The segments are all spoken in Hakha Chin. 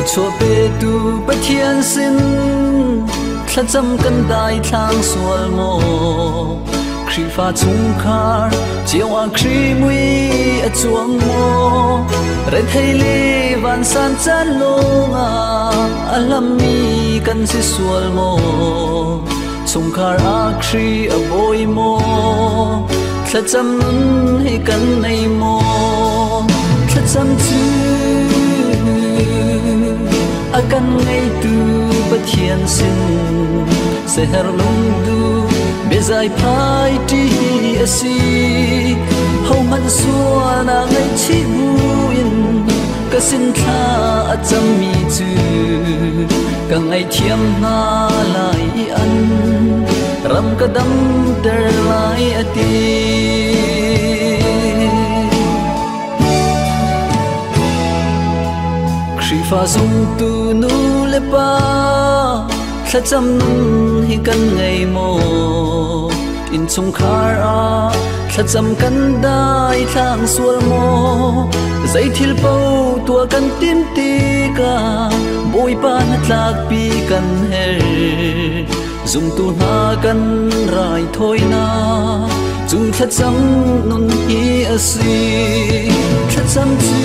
Thluachuah petu Pathian sin thlacam kan dai thlang sual maw? Khrihfa chungkhar cio ah Khrih mui a cuang maw? Rethei le vansan caan lawngah a hlammi kan si sual maw? Chungkhar ah Khrih a bawi maw? Thlacam nun hi kan nei maw? Thlacam cu a kan ngeitu Pathian sin seher lungdu biazai phai ṭi a si. Hohmanh sualnak ngaihchih buin ka sin thla a cammi cu ka ngaihthiam hna lai i an ram ka damter lai a ti. Khrihfa zumtu nu le pa thlacam nun hi kan ngei maw? Innchungkhar ah thlacam kan dai thlang sual maw? Zei thil paoh tuah kan tim tikah Bawipa na tlakpi kan herh. Zumtu hna kan raithawinak cu thlacam nun hi a si. Thlacam cu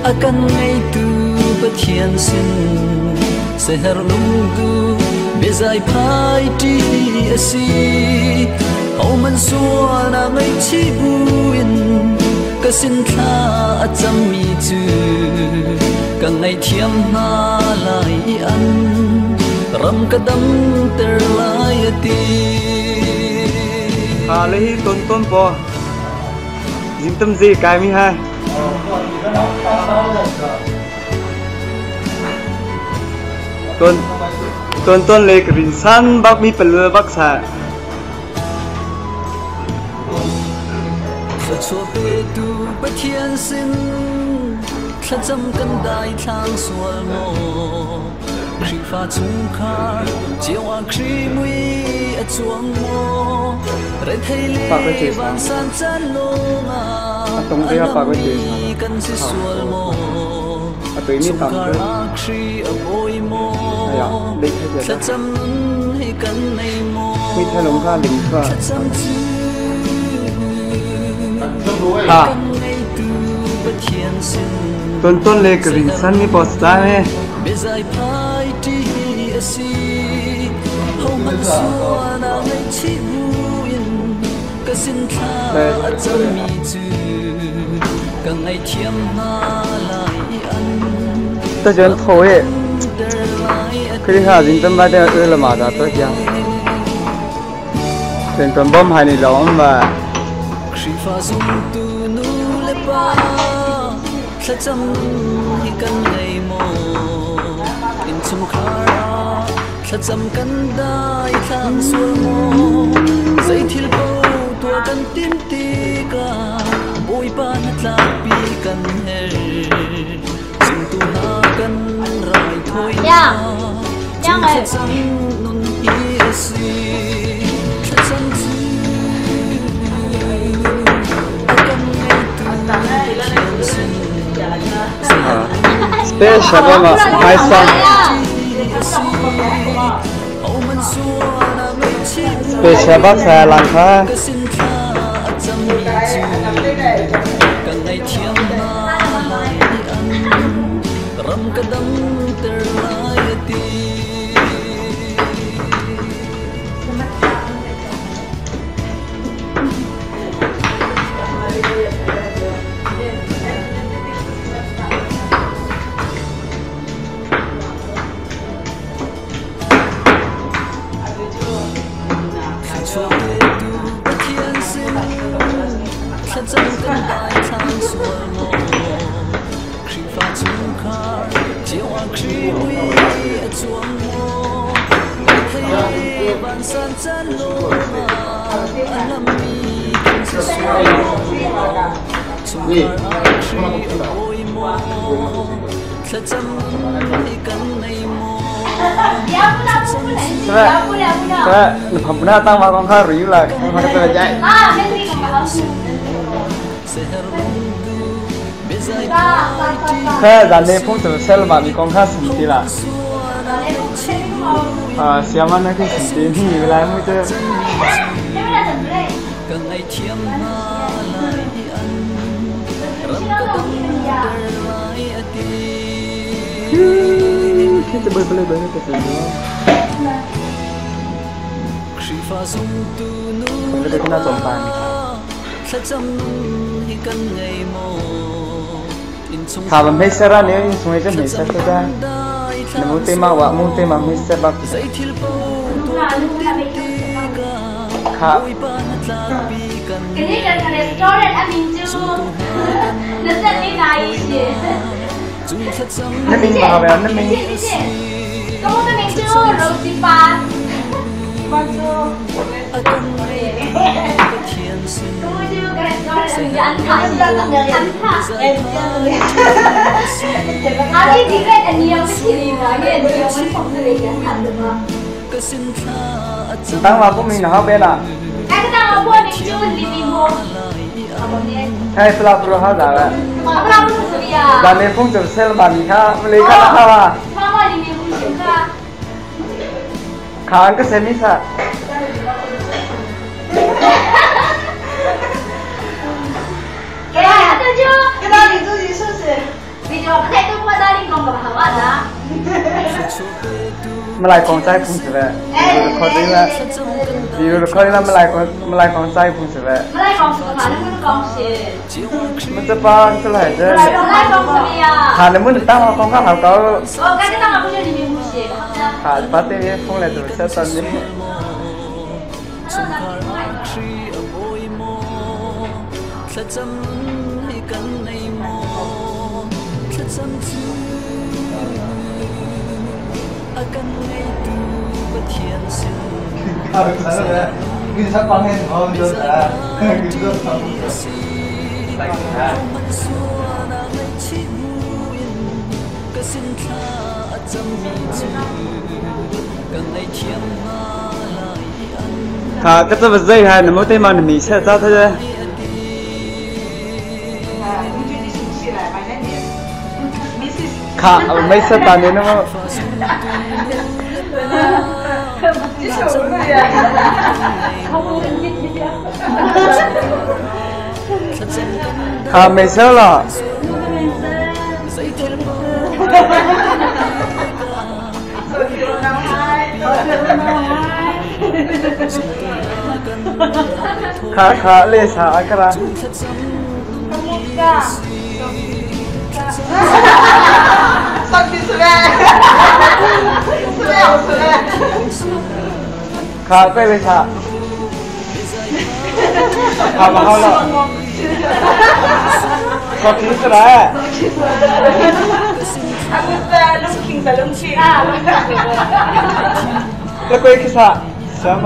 a kan ngeitu Pathian sin seher lungdu biazai phai ṭi a si. Hohmanh sualnak ngaihchih buin ka sin thla a cammi cu ka ngaihthiam hna lai i an ram ka damter lai a ti. Ha le hi ton ton po zing tam zi kai mi ha. Ton ton ton le ka rin san bak mi pal bak sa. Thluachuah petu Pathian sin thlacam kan dai thlang sual maw? Khrihfa chungkhar cio ah Khrih mui a cuang maw? Rethei le vansan caan lawngah a lammi kan si sual maw? Chungkhar ah Khrih a bawi maw? Thlacam nun hi kan nei maw? Thlacam cu kan ngeitu Pathian sin Ton ton le ka ring san mi post ta he. Biazai phai ṭi a si. Hohmanh sualnak ngaihchih buin ka sin thla a cammi cu ka ngaihthiam hna lai i an Ta jon tho e. Khri ha jing tam ba de ơ la ma da to kya. Chen ton bom hai ni lo ma. Khrihfa zumtu nu le pa thlacam hi kan ngei maw? Innchungkhar ah thlacam kan dai thlang sual maw? Zei thil paoh tuah kan tim tikah Bawipa hnatlakpi kan herh. Zumtu hna kan raithawinak cu thlacam nun hi a si. Thlacam cu a kan ngeitu Pathian sin. Special ba ma hai sang. Special ba sa lang kha. Kan ngaihthiam hna lai an ram ka damter lai a ti. Thluachuah petu Pathian sin thlacam kan dai thlang sual maw? Khrihfa chungkhar cio ah Khrih mui a cuang maw? Thei le vansan caan lawngah a lammi kan si sual maw? Chungkhar ah Khrih a bawi maw? Thlacam hi kan nei maw? Thlacam Sa pham na tang ma kong kha ri la ma ka ta jai. Seher lungdu Kha dan le phung chu sel ma mi kong kha sim ti la. À, xem ăn nó cái sim ti ni lại mới chứ. Khi bơi bơi bơi cái gì nữa. Không biết cái nào chọn bàn. 他们没事啦，你从一只没事的，你冇对嘛话，冇对嘛没事吧？卡。给你个 restaurant 阿明珠，那是你哪一些？那明白呗，那明。谢谢谢。咁我的明珠肉鸡巴。关注。当我不明好别啦。哎，不啦不啦好咋了？咱们风就塞了嘛，你看，我来看看吧。看个什么啥？ မလိုက်ကောင်ဆိုင်ဖုန်းစပဲခေါ်တယ်လားဒီလိုခေါ်လာမလိုက်ကောင်မလိုက်ကောင်ဆိုင်ဖုန်းစပဲ မလိုက်ကောင်စပါနမကောင်ရှင် မစပါစလိုက်တဲ့ မလိုက်ကောင်စမယာ ဟာနမနတာကောင်ကဟာကော အော်ကဲတာမဘူးလီမီဘူးရှင် ဟာဘာတေဖုန်းလဲတော့ဆက်တန်နေ 卡个这不是哈，你没对嘛？你没事，咋他这？卡没事，打你那么。卡没事了。卡卡列啥个啦？卡贝贝卡，卡不好了，我听出来。那贵去啥？什么？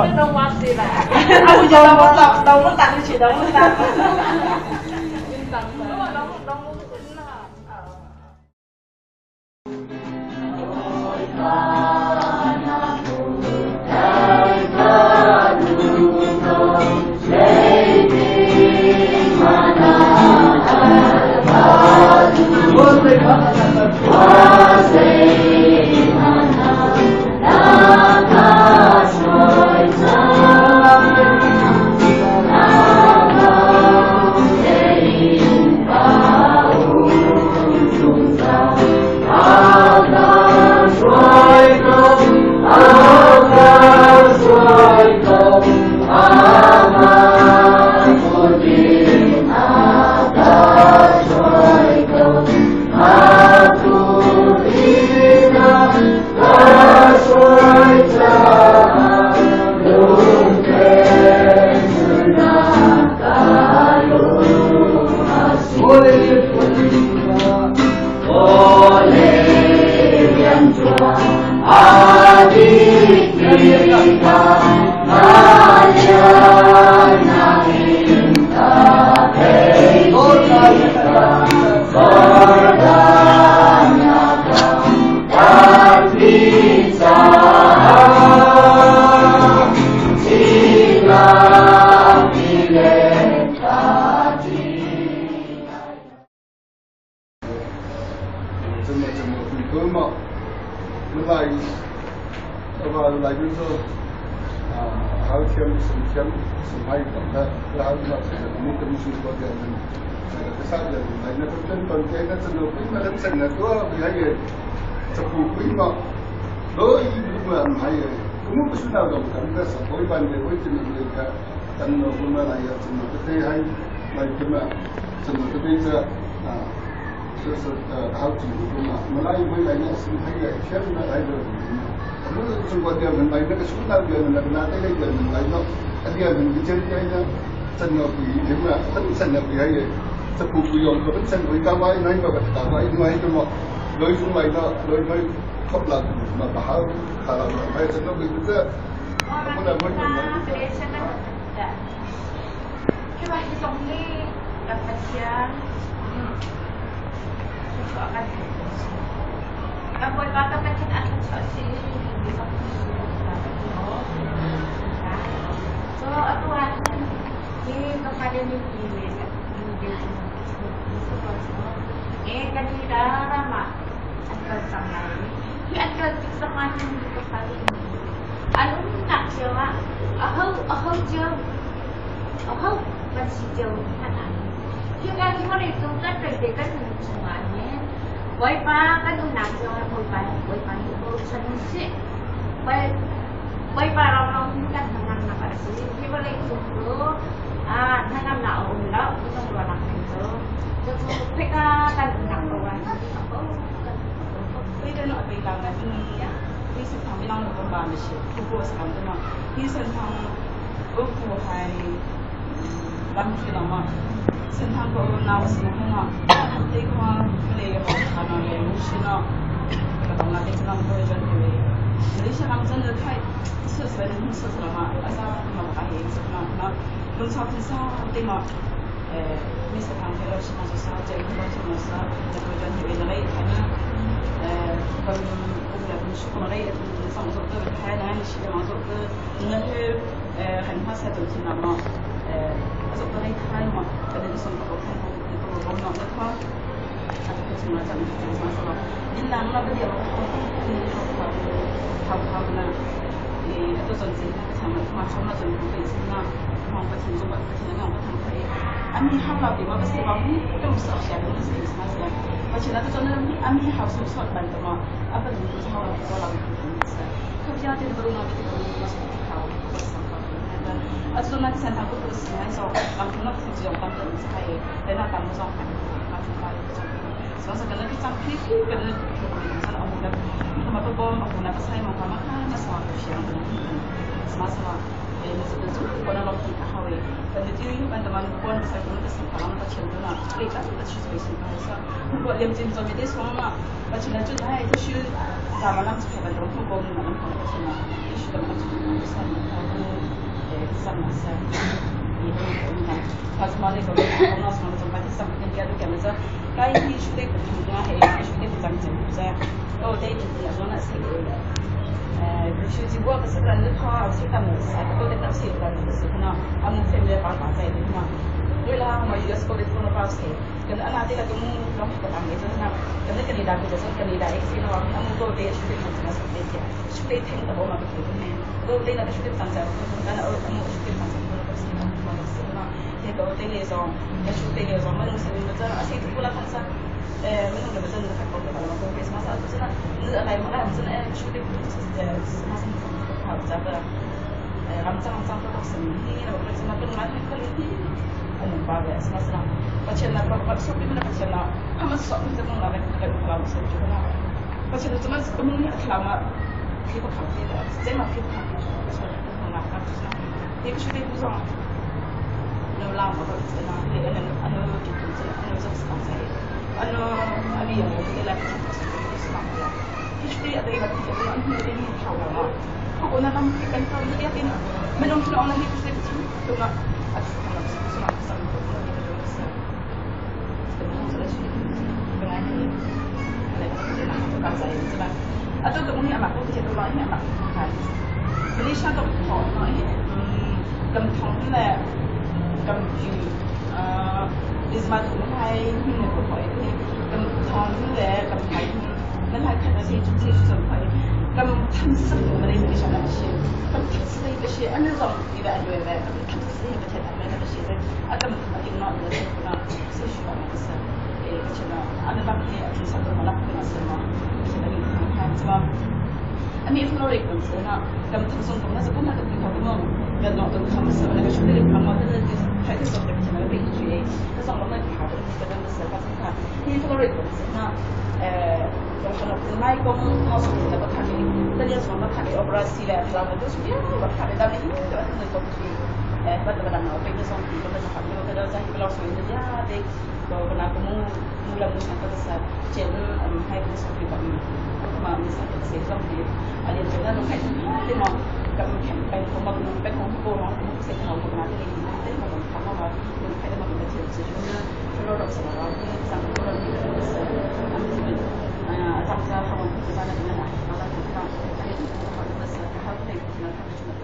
来就是说啊，好像省钱省还懂得，然后那是我们跟是国家人，那个啥人来那个跟本地那真的规嘛，那真的多，还有这不规嘛，所以如果还有，我们不是那种咱们的社会办的，为什么那个，咱们我们来要怎么个对还来怎么怎么个对这啊？就是好几个嘛，我那一回来呢是还有全部来的，我们中国的人来那个苏南的人那个哪里的人来了，那个人就这样真的不一定嘛，本身的不还有，这不不用，本身会干嘛？那个干嘛？另外一个嘛，来从来的来来靠了嘛，不好，好了，还真的不这，不能不能。咁贪心我们的一个那些，咁贪心的一个些，啊那种一个对呗，咁贪心一个些，那那个些的，啊咁他们那个是那是需要那个是，诶，而且呢，啊那当天就上头嘛，那那什么，现在你看是吧？啊，你不能来公司呢，咁他们那是不那个地方的嘛，跟那跟他们说那个兄弟的朋友，但是就是还是说对不起那个悲剧，他说我们好的这个是发生他，你不能来公司呢，呃，我说那个看的，那你说那看的，我不知道谁来，他们都说呀，我看的，咱们应该是那个去，哎，把这个那个背个上去，把那个好，那个在一个老师人家的，我那个木木来木上个是，见嗯还个上去吧，嘛没上个谁上去，啊，连这那种还是对嘛，咁เป็นของมันเป็นของโบราณของเสกเขาโบราณที่นี่เป็นของเขามาเป็นใครได้มาเป็นเทียนสิช่วงนั้นช่วงเราสมัยเราที่สังคมเราที่เราเสอันที่เป็นอ่าจำจะเขาจะมาในนั้นมาแล้วที่เราที่เขาจะเสเขาเป็นที่เราทำช่วย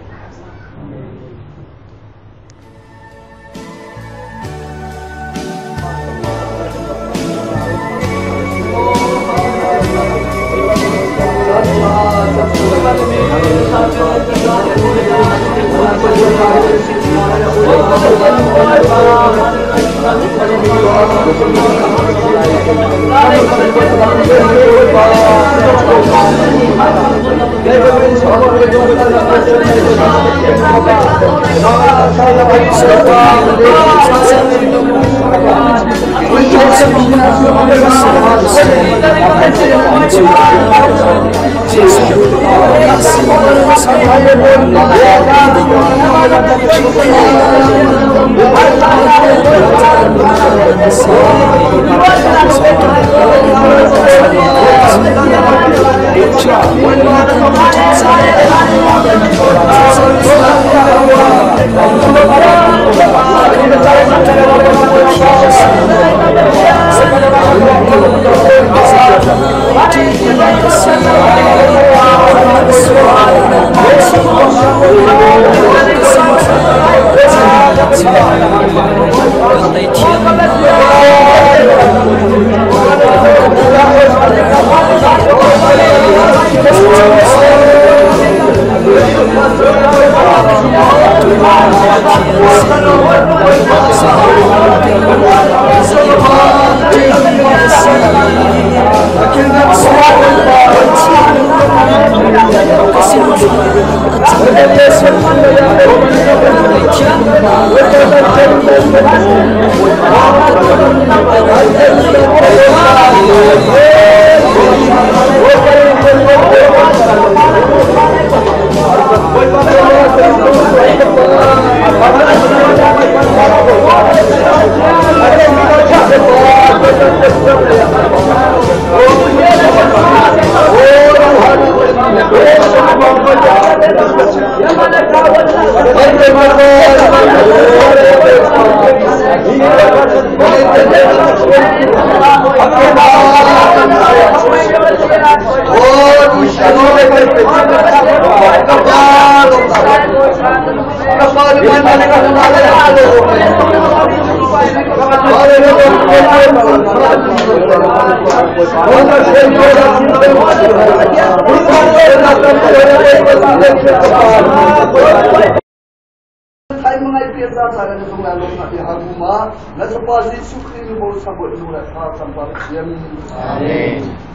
Amen.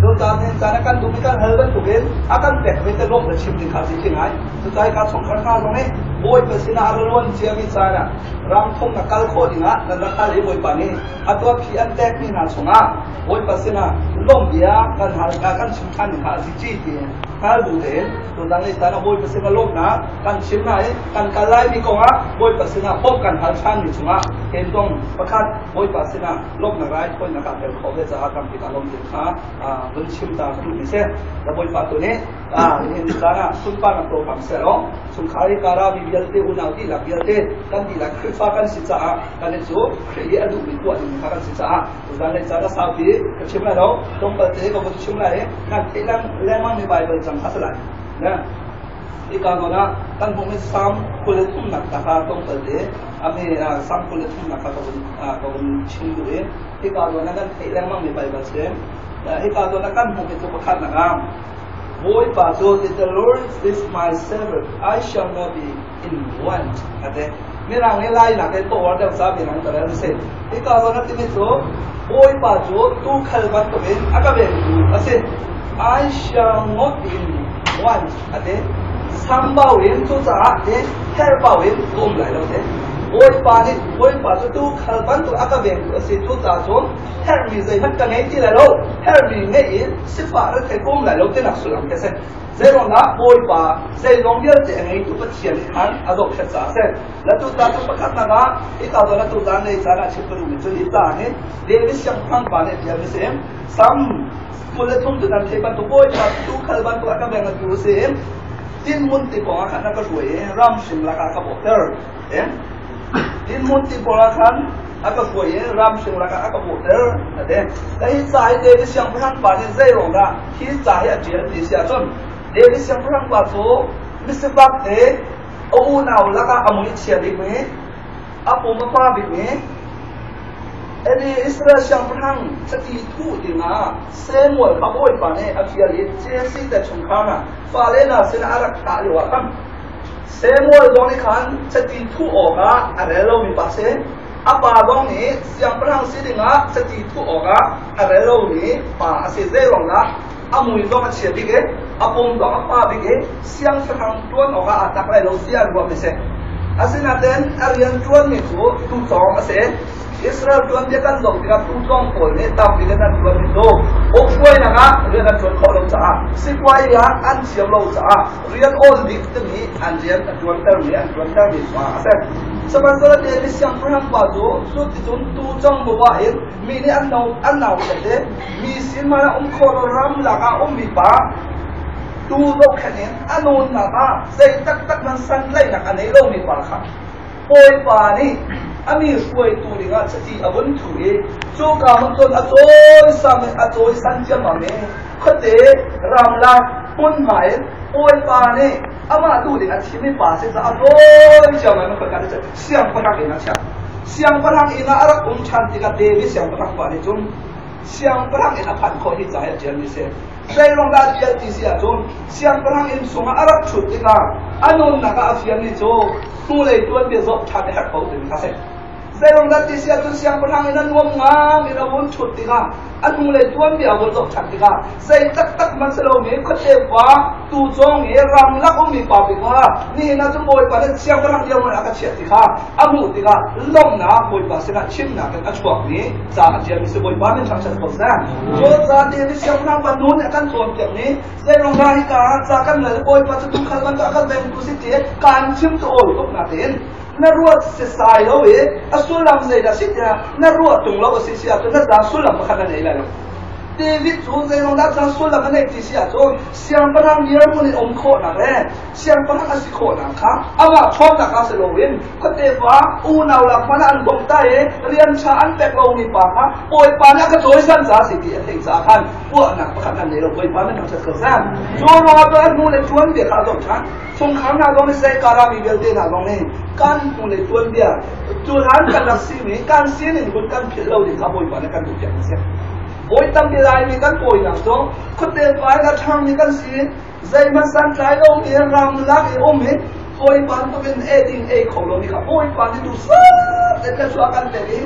Cu caan kan duhmi kan hal bantukin a kan pekmi te lawmh le chim ding kha a si khi ngai. Cucaah hika chungkhar hna zong nih Bawipa sinah a ra luan ciami caan ah ram thum na kal khawh dingah nan rak hal i Bawipa nih a tuahphi an pekmi hna chungah Bawipa sinah lawmh bia kan hal kan chim ṭhan ding kha a si ci ti hngal bu tein tutan lei caan ah Bawipa sinah lawmhnak kan chim hna i kan kal laimi kongah Bawipa sinah bawmh kan hal ṭhanmi chungah hentong pakhat Bawipa sinah lawmhnak raithawinak ah tel khawh ve caah tampi ka lawm ding kha vun chim ta ka duhmi si. La Bawipa tu nih nihin caan ah sunparnak to hram seh law chungkhar i kara mi vialte unau dihlak vialte kan dihlak Khrihfa kan si caah kan i cu Khrih i a duhmi tuah ding kha kan si caah tuzan lei caan a saupi ka chim lai lo, tlawmpal te ka vun chim lai i nan theih lengmang mi Bible cang kha si lai. Hika zawn ah kan hmuhmi Salm 23 ta kha tlawmpal te ami Salm 23 kha ka vun chim duh i hika zawn ah kan theih lengmangmi Baibal si. Hika zawn ah kan hmuhmi cu pakhatnak ah Bawipa cu, "The Lord is my shepherd, I shall not be in want," a ti. Mirang nih Lainak he tawar deuh ca mirang ka rel si. Hika zawn a timi cu Bawipa cu tuukhal bantukin a ka vengtu a si. I shall not be in want, a ti. Sambau in cucaah ti herhbau in ka um lai lo ti. Bawipa nih Bawipa cu tuukhal bantuk a ka vengtu a si. Cucaah cun herhmi zeihmanh ka ngei ti lai lo. Herhmi ngeih in sifah rethei ka um lai lo tinak sullam khi a si. Zeiruangah Bawipa zeizong vialte a ngeitu Pathian nih khan a zohkhenh caah a si. La tuta cu pakhatnak ah hika zawn ah tutan lei caan ah chim ka duhmi cu hi ca hi David siangpahrang pa nih a tialmi si. Salm 23 cu nan theih bantuk Bawipa tuukhal bantuk a ka veng tu a si. Tinhmun ti pawng ah khan a ka hruai i ram hring lakah a ka bawhter. Tinhmun ti pawng ah khan a ka hruai i ram hring lakah a ka bawhter. A ti. Hi ca hi David siangpahrang pa nih zei ruang dah hi ca hi a ṭial ti si ahcun David siangpahrang pa cu misifak te a unau lakah a mui chia bikmi, a pum a pa bikmi, Eli Israel siangpahrang chiti thuh dingah Samuel kha Bawipa nih a fial i Jesse te chungkhar hna fale hna sinah a rak thlah lioah khan Samuel zong nih khan chiti thuh awkah a rel lomi pa si. A pa zong nih siangpahrang si dingah chiti thuh awkah a rel lomi pa a si. Zeiruangdah? A mui zong a chia bik i a pum zong a pa bik i siangpahrang ṭuan awkah aa tlak lai lo tiah an ruahmi a si. Asinain a rian ṭuanmi cu tucawng a si. Israel tuanbia kan zoh tikah tucawng pawl nih tampi in an ṭuanmi cu ukhruainak ah rian an ṭuan khawh lo caah, sipuai ah an thiam lo caah rian awl bik timi an rian a ṭuantermi an ṭuantermi pa a si. Sihmanhsehlaw David siangpahrang pa cu cuticun tucawng bawa in mi nih an no an nautat i mi sin hmanh ah um khawh lo ramlak ah ummi pa tuu zohkhenh in a nunnak ah zei taktak hmanh santlaihnak a nei lomi pa kha Bawipa nih a mi hruaitu dingah chiti a vun thu i cuka hmun cun a cawisam i a cawisan ciammam i khuate ramlak hmunhma in Bawipa nih amah duh ding a thimmi pa si caah a cawi ciammam i khoika nih cun siangpahrang inn ah chiah. Siangpahrang inn ah a rak um ṭhan tikah David siangpahrang pa nih cun siangpahrang inn a phanh khawh hi ca hi a ṭialmi a si. Zeiruang dah a ṭial ti si ahcun siangpahrang inn chungah a rak ṭhut tikah a nunnak ah a fianmi cu hnulei tuanbia zoh ṭhan a herh ko timi kha a si. Zeiruang dah ti si ahcun siangpahrang in a nuam ngang in a vun ṭhut tikah a hnulei tuanbia a vun zoh ṭhan tikah zei taktak hmanh si lomi khuate pa tucawng i ramlak ummi pa bik kha nihin ah cun Bawipa nih siangpahrang dirhmun ah a ka chiah ti kha a hmuh tikah lawmhnak Bawipa sinah chimnak in a chuakmi ca a ṭialmi si. Bawipa min thangṭhat ko seh. Cu ca David siangpahrang pa nu nih a kan cawnpiak ni zeirong dah hika ah ca kan rel, Bawipa cu tuukhal bantuk a kan vengtu si ti kan chim cu awl tuk natein na ruat sesai lo i a sullam zeidah si tiah na ruah tung lo a si si ahcun na ca sullam pakhat na nei lai lo. David cu zeirong dah cang sullam a neih ti si ahcun siangpahrang dirhmun in um khawhnak le siangpahrang a si khawhnak kha amah ṭhawnnak ah si loin khuate pa unau lak hmanh ah an bawmh ta i rian ṭha an pek lomi pa kha Bawipa nih a ka cawisan caah si ti a theih caah khan puahnak pakhat an nei lo. Bawipa nih thangṭhat ko seh. Cu ruangah cun a hnu le tuanbia kha a zoh ṭhan. Chungkhar hna zong nih zeikara mi vialte hna zong nih kan hnu le tuanbia cuhlan kan rak simi kan sining hun kan philh lo ding kha Bawipa nih kan duhpiak a si. Bawi tampi Laimi kan pawinak cu khuate pai a ṭhangmi kan si, zeihmanh santlai lomi ramlak i um i hawi bantukin ei ding ei kho lomi kha Bawipa nih duhsah tein thluachuah kan pek i.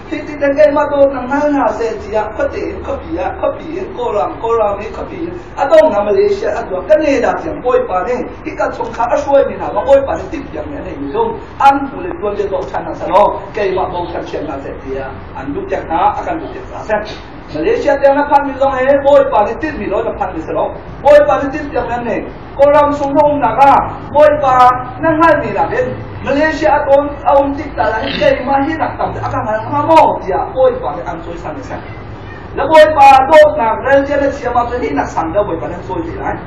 Hi ti ten keimah dawtnak hngal hna seh tiah khuate in khuapi ah, khuapi in Kawlram, Kawlram in khuapi in a donghnak Malaysia a tuah Canada tiang Bawipa nih hika chungkhar a hruaimi hna bang Bawipa nih timhpiakmi a neimi zong an hmu le tuanbia zoh ṭhan hna seh law keimah bochan thiam hna seh tiah an duhpiak hna, a kan duhpiak hna seh. Malaysia tiang na phanmi zong hi Bawipa nih tinhmi law na phanmi si lo. Bawipa nih tinhpiakmi an nei. Kawlram chung na umnak ah Bawipa na hngalmi nakin Malaysia a tawn a um tik tal ah hin keimah hi nak tam a ka hngal hnga maw tiah Bawipa nih an cawisan a si. Na Bawipa dawtnak relcia na thiam ahcun hi nak sang deuh Bawipa nan cawi te lai.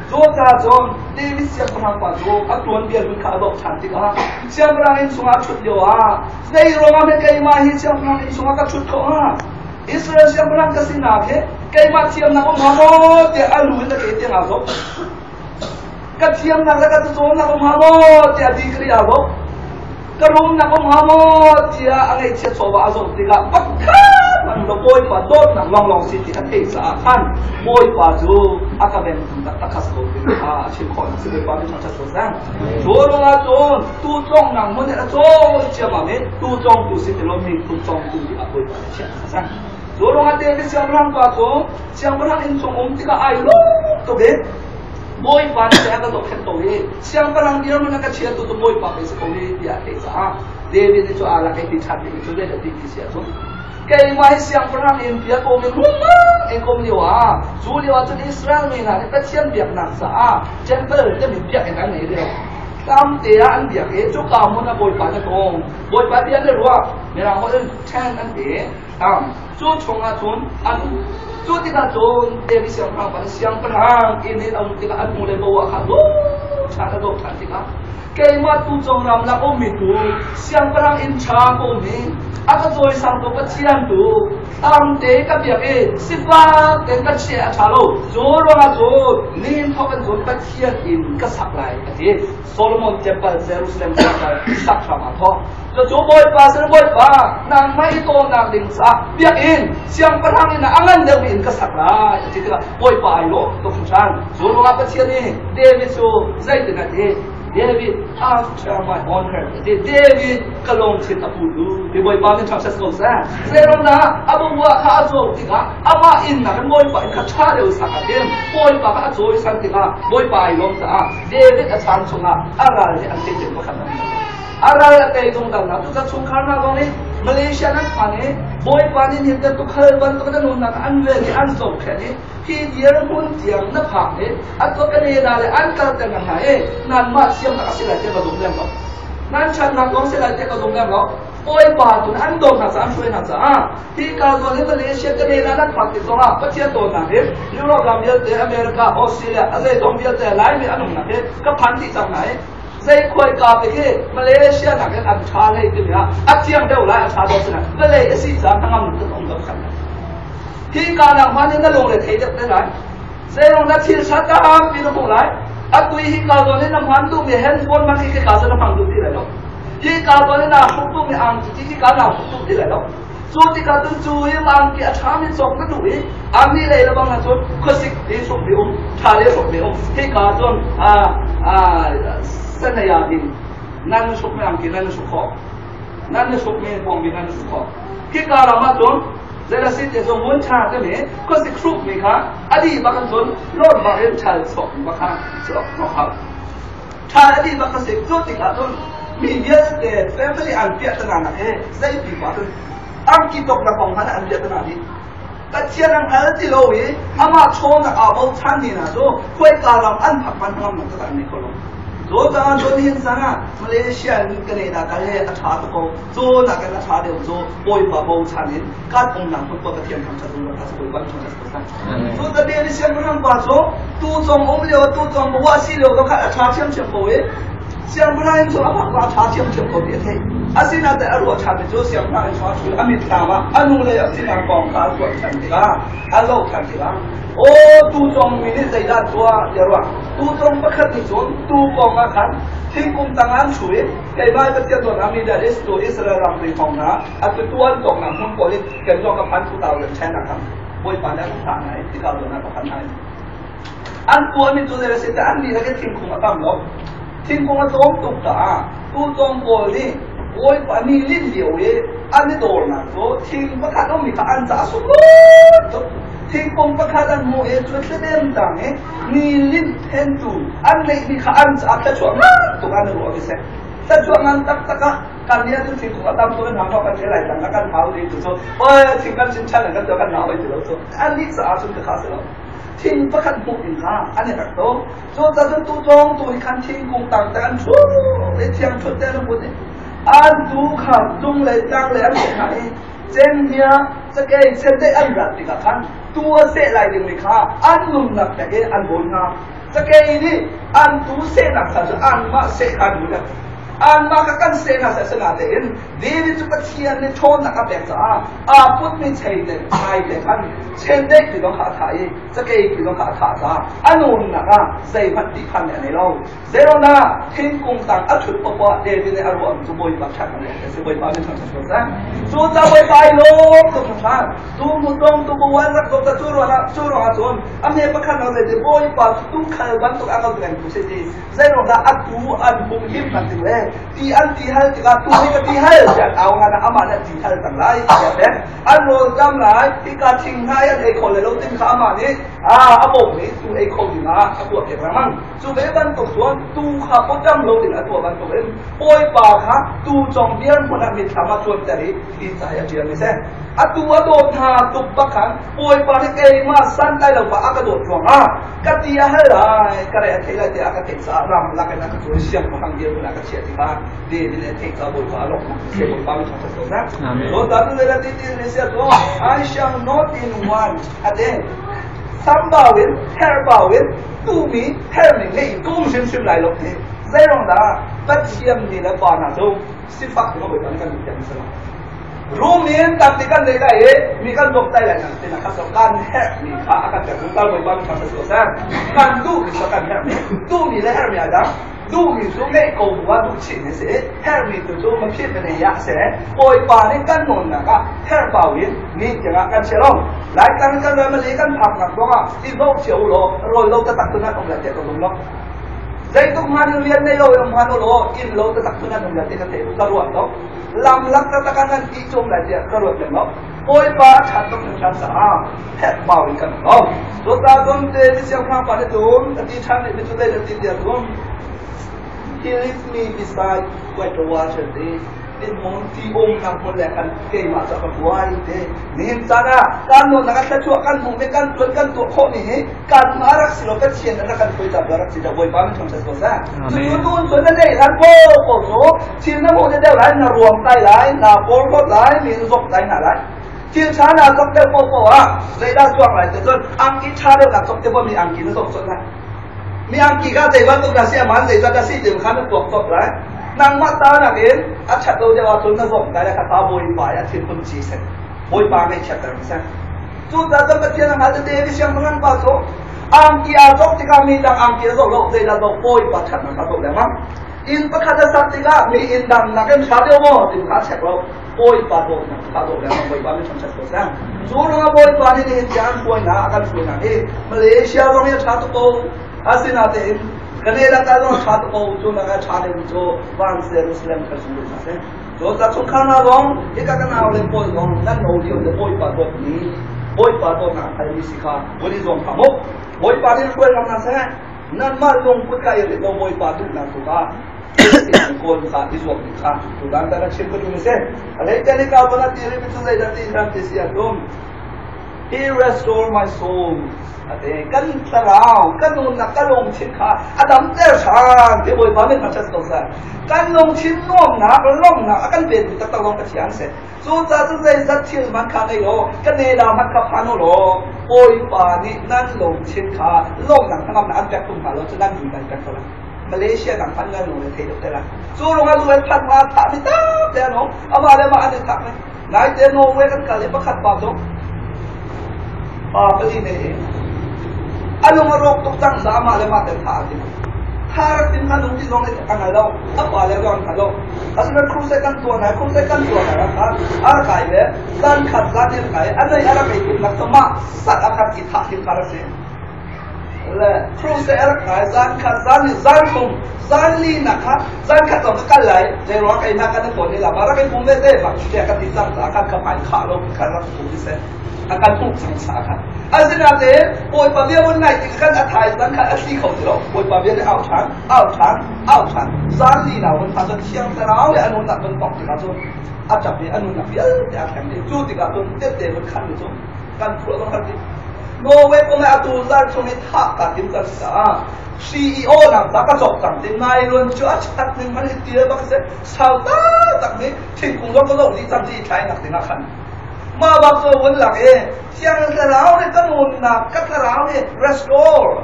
Cucaah cun David siangpahrang pa cu a tuanbia hlun kha a zoh ṭhan tikah siangpahrang inn chungah a ṭhut lioah zei ruangah hme keimah hi siangpahrang inn chungah ka ṭhut khawh hnga? Israel siangpahrang ka sinak hi keimah thiamnak um hnga maw tiah a lu in a ke tiang aa zoh. Ka thiamnak le ka cacawnnak um hnga maw tiah degree aa zoh. Ka rumnak um hnga maw tiah a ngaihchiat chawva a zoh tikah pakhat man lo Bawipa dawtnak lawnglawng si ti a theih caah khan Bawipa cu a ka vengtu taktak kha si ko ti kha a chim khawh si Bawipa min thangṭhat ko seh. Cu ruangah cun tu cawngnak hmun in a cawi ciammam i tu cawngtu si ti lo mi tu cawngtu ti ah Bawipa nih chiah a si. Cu ruangah David siangpahrang pa cu siangpahrang inn chung um tikah ai lawm tuk i Bawipa nih a ka zohkhenh ko i siangpahrang dirhmun a ka chiatu cu Bawipa pei si ko hi tiah a theih caah David nih cu aa lak i ti ṭhan ding cu zei dah ti ti si ahcun keimah hi siangpahrang in bia kom in rumang in kom lio ah cu lio ah cun Israel mi hna nih Pathian biaknak caah temple timi biakinn an ngei lio tlamte ah an biak i cuka hmun ah Bawipa na tong Bawipa bia na ruah mirang holh in tent an ti cu chungah cun an um cu tikah cun David siangpahrang pa siangpahrang inn in a um tikah an hmu le bo ah kha ṭhan a dawh ṭhan tikah keimah tu cong ram lak ummi tu siangpahrang inn ṭha ka um i a ka cawisang tu Pathian tu tamte ka biak i sifak tein ka chiah a ṭha lo cu ruangah cun nihin thawk in cun Pathian inn ka sak lai a ti. Solomon Temple Jerusalem Temple sak hram aa thawk. Cucu Bawipa sin Bawipa nangmah i tawnak ding caah biakinn siangpahrang inn ah a ngan deuhmi inn ka sak lai a ti tikah Bawipa ai lawm tuk hringhran. Cu ruangah Pathian nih David cu zeitin a ti? David after my own heart a ti. David ka lungthin a pu tu ti Bawipa min thangṭhat ko seh. Zeiruangdah a bawah kha a cawk tikah amah inn nakin Bawipa inn kha ṭha deuh sak a tim. Bawipa kha a cawisan tikah Bawipa ai lawm caah David a chan chungah a ral nih an tei pakhat an a ral a tei zungzal hna. Tuchan chungkhar hna zong nih Malaysia nan phan i Bawipa nih nihin te tukhal bantuk na nunnak an vel i an zohkhenh i hi dirhmun tiang na phak i a tuah Canada le an kalter na hna i nanmah thiamnak a si lai tiah ka zum lem lo. Nan ṭhatnak kong si lai tiah ka zum lem lo. Bawipa tu nih an dawt hna caah an hruai hna caah hi ka zawn hi Malaysia Canada nan phak tik zongah Pathian dawtnak hi Europe ram vialte America Australia a zeizong vialte Laimi an umnak hi ka phan dih cang hna i zei khuai ka te khi Malaysia nakin an ṭha hlei timi ah a thiang deuh lai a ṭha deuh sinah vawlei a si caah hnangam kan um lo khan hi ka nak hman in na lungre thei deuh te lai zeirong na thil ṭha tampi na hmuh lai a tui hi ka zawn in na hman duhmi handphone man hi ka zawn na hmang duh ti lai lo hi ka zawn in naa hruk duhmi angki ti hi ka naa hruk duh ti lai lo cu tikah cun cu hi angki a ṭhami cawk na duh i ami lei le bang cun khuasik ti hruk mi um ṭha le hruk mi um hi ka cun sanaya din nan hruk mi angki nan hruk khawh nan hruk mi bawngbi nan hruk khawh hi ka ram ah cun zei si te cu mun ṭha te mi khuasik hruk mi kha a dih bak in cun lawn bak in ṭhal chuak bak kha chuak khawh ṭha a dih bak a si cu tikah cun mi vialte family an piah tana nak he zeipi pa cun angki tok na kong hmanh an piah tana dih Pathian an hngal ti lo i amah chawnak aa bochan ni hna cu khuaika ram an phak man ram nak an nei kho lo cu caah cun hin sang ah Malaysia in Canada kal he a ṭha tuk ko cu nakin a ṭha deuh cu Bawipa bochan in kan umnak hmun pa Pathian thangṭhat zungzal kha Bawipa thangṭhat ko seh cu ta David siangpahrang pa cu tu cong um lio tu cong wa si lio kha a ṭha ṭhiamṭhiam ko i siangpahrang in cu a phak a ṭha ṭhiamṭhiam ko ti a theih asinain a ruah ṭhan cu siangpahrang in chuah a mitthlam ah a nu le a sinak kong kha a ruah ṭhan tikah a zoh ṭhan tikah aw tu cong mi nih zeidah tuah tiah ruah tu cong pakhat nih cun tu kong ah khan thingkung tang an ṭhu i keimah Pathian dawt ami that is to Israel ram ri thong hna atu tuan tawknak hmun pawl i kan zong ka phan 2010 ah khan Bawipa nih a ka thlah hna i tikah zawn ah ka phan hna an tuahmi cu zei a si an nih le thingkung a tam lo thingkung a tlawm tuk caah tu cong pawl nih Bawipa ni lin lio i An i dawrnak cu thing pakhat ummi kha an ca sunglawi tuk. Thingkung pakhat an hmuh i cu thladem tang i ni linh phentu an neihmi kha an caah thluachuah ngan tuk an i ruah mi seh. Thluachuah ngan taktak ah kan nih ahcun thingkung a tam tuk in hang kan ṭe lai tang kan hau ti cu oi thing kan cin chan kan tuah kan hau ti lo cu an nih caah cun ka kha si lo. Thing pakhat hmuh in kha an i rak to. Cu cun tu cawng tu hi khan thingkung tang te an ṭhu i thiang ṭhut te an put i an tu kha cung le tang le an seh hna i cenghngia cakei chiandeih an rat tikah khan tu a seh lai dingmi kha an nunnak pek in an bawi hna. Cakei nih an tu sehnak kha cu anmah seh kha an duh. Anmah kha kan seh hna seh sinatein David cu Pathian nih ṭhawnnak a pek caah aa putmi chei le chai te khan chiandeih ti zong kha a thah i cakei ti zong kha a thah caah a nunnak ah zeihmanh tihphan nih a nei lo. Zeirona thingkung tang a ṭhut poah David nih a ruahmi cu Bawipa ṭhat a si si Bawipa min thangṭhat ko seh. Cu ca Bawipa ai lawm tuk hringhran. Tu mutong tu buan rak dawt cu ruangah cu ruangah cun a hme pakhat no zeiti Bawipa cu tuukhal bantuk a kan tu si ti zeiruangah a tu an hum him nak ding le ti an ti hal tikah tu hi ka ti hal tiah au ngan amah nih ti hal cang lai tiah pek an rawl tam lai hika thing hna an ei kho le lo tin kha amah nih a bawm nih tu ei kho ding ah a tuah piak lengmang. Cu ve bantuk cun tuu kha pawṭam lo ding a tuah bantukin Bawipa kha tuu cawng dirhmun ah mitthlam ah cuanter i hi ca hi a ṭialmi a si. Atu a dawt hna tuk bak khan Bawipa nih keimah santlai lo pa a ka dawt ruangah ka ti a hal lai, ka re a thei lai tiah a ka theih caah ramlak in a ka cawi siangpahrang dirhmun ah ka chiah tikah David nih a theih caah Bawipa a lawmhnak a si. Bawipa mi ṭha ko seh. Dawt tu le ti ti ne sia to I shall not in want ate sambau in herbau in tumi hermi ngei kum hrimhrim lai lo ti zeirong dah Pathian mi le pa hna cu sifak in bawipa nih kan thiam si lo rum in tam ti kan nei lai i mi kan bawmh tai lai nang ti na kha so kan herh mi kha a kan pek zungzal bawipa mi kha so seh kan duh mi kan herh mi duh mi le herh mi a dang duhmi cu ngeih ko bu ah duh chih mi si herhmi tu cu maphit na nei ah si bawipa nih kan nawnnak ah herh bau in ni tiangah kan chia lo laitlang kan ram le kan phaknak zongah i zoh cio u law rawl lo taktak tu nan um lai tiah ka zum lo zeituk hman in rian nei lo in hman u law inn lo taktak tu nan um lai tiah ka thei ka ruat lo lam lak taktak ah nan ti cum lai tiah ka ruat lem lo bawipa a ṭhat tuk hringhran caah herh bau in kan um lo. Cuta cun te mi siangpahrang pa nih cun a ti ṭhan rih mi cu zei dah ti tiah cun he leads me beside quiet water ti dinhmun ti umnak hmun le kan keimah cu a ka hruai ti nihin caan ah kan nunnak ah thluachuah kan hmuh mi kan tuan kan tuah khawh mi hi kanmah rak si lo Pathian rak kan hruai caah rak si dah Bawipa min thangṭhat ko seh. Cucu tun cun na neih hlan po po cu thil na hmuh deuh lai na ruam tai lai na porhlawt lai mi na zok tai hna lai. Thil ṭha na zok deuh po po ah zeidah chuak lai ti cun angki ṭha deuh na zok te mi angki na zok cun lai. Mi angki kha zei bantuk dah si aman zei zat dah si ti kha na tuak cop lai. Nangmah ta nakin a ṭhat lo deuh ahcun na zok tai lai kha pa Bawipa i a thinhun ci seh. Bawipa ngaihchiatter seh. Cucaah cun Pathian a hngal tete mi siangpahrang pa cu angki aa cawk tikah mi dang angki a zoh lo zeidah zoh bawipa ṭhatnak kha zoh lengmang. Inn pakhat a sak tikah mi inn dang nakin ṭha deuh maw ti kha a check lo. Bawipa dawtnak kha zoh lengmang Bawipa min ṭhangṭhat ko seh. Cu ruangah Bawipa nih nihin tiang an hruainak a kan hruainak hi Malaysia zong hi a ṭha tuk ko. Asinain Canada ka zong a ṭha tuk ko. Cu nak a ṭha deuhmi cu Van Jerusalem kha sung hna seh. Dawtnak chungkhar hna zong hika kan nau le pawl zong nan no lio le Bawipa dawtmi Bawipa dawtnak halmi si kha vun i zuam hram u. Bawipa nih hruai hram hna seh. Nanmah lungput ka i rit lo Bawipa duhnak tu kha kawl kha i zuam ding kha tutan tan a chim ka duh mi si. A lei te ni ka bana ti ri mi cu zeidah ti hram ti si atum. He restore my soul. Ate kan thlarau kan nunnak kan lungthin kha a damter ṭhan ti Bawipa nih thangṭhat ko seh. Kan lungthin nuamnak lawmhnak a kan petu taktak lawng Pathian si. Cucaah cun zeizat thil hmanh kha ngei law ka nela hmanh kha phan u law Bawipa nih nan lungthin kha lawmhnak hnangamnak an pek tum hna lo cu nan nun kan pek ko lai. Malaysia dang hmanh nan lung le thei deuh te lai. Cu ruangah lu an phan ma thah mi tam te an um. Amah le mah an i thah mi. Naite Norway kan kal i pakhat pa cu pa pali nei i a lung a rawk tuk cang caah mah le mah te tha a tim. Tha rak tim kha nung ti zong a ngai lo, a pa le zong an lo. Asinain crusade kan tuah hna, crusade kan tuah hna kha a rak kai le zan khat zan in kai, a nei a rak ei tim nak cu mah sat a khat i thah tim kha rak si. Le cruise a rak kai zan khat zan ni zan thum zan li na kha zan khat zong ka kal lai zei ruang kai na kan ton ni la ma rak i pum ve te bak te ka ti cang ta kan ka mai kha lo kan rak pum ni se a kan hmuh cang sa kha asinain Bawipa bia vun ngai tik khan a thai zan khan a thli kho ti lo. Bawipa bia nih au ṭhan, au ṭhan, au ṭhan. Zan li na vun phan cun Thiang Thlarau le a nunnak vun tongh tikah cun a ṭap i a nunnak vialte a thleng dih. Cu tikah cun tette vun khan ni cu kan phuah zong kan ti. Norway kong i atu zan chung i thah kaa tim kan si caah CEO nak ta ka cawk cang ti nai luan cu a chat ning hmanh hi tial bak si sau taktak nih thingkung zong ka zoh dih cang ti i thlai nak ding ah khan mah bak cu vun lak i Thiang Thlarau nih ka nunnak ka thlarau nih restore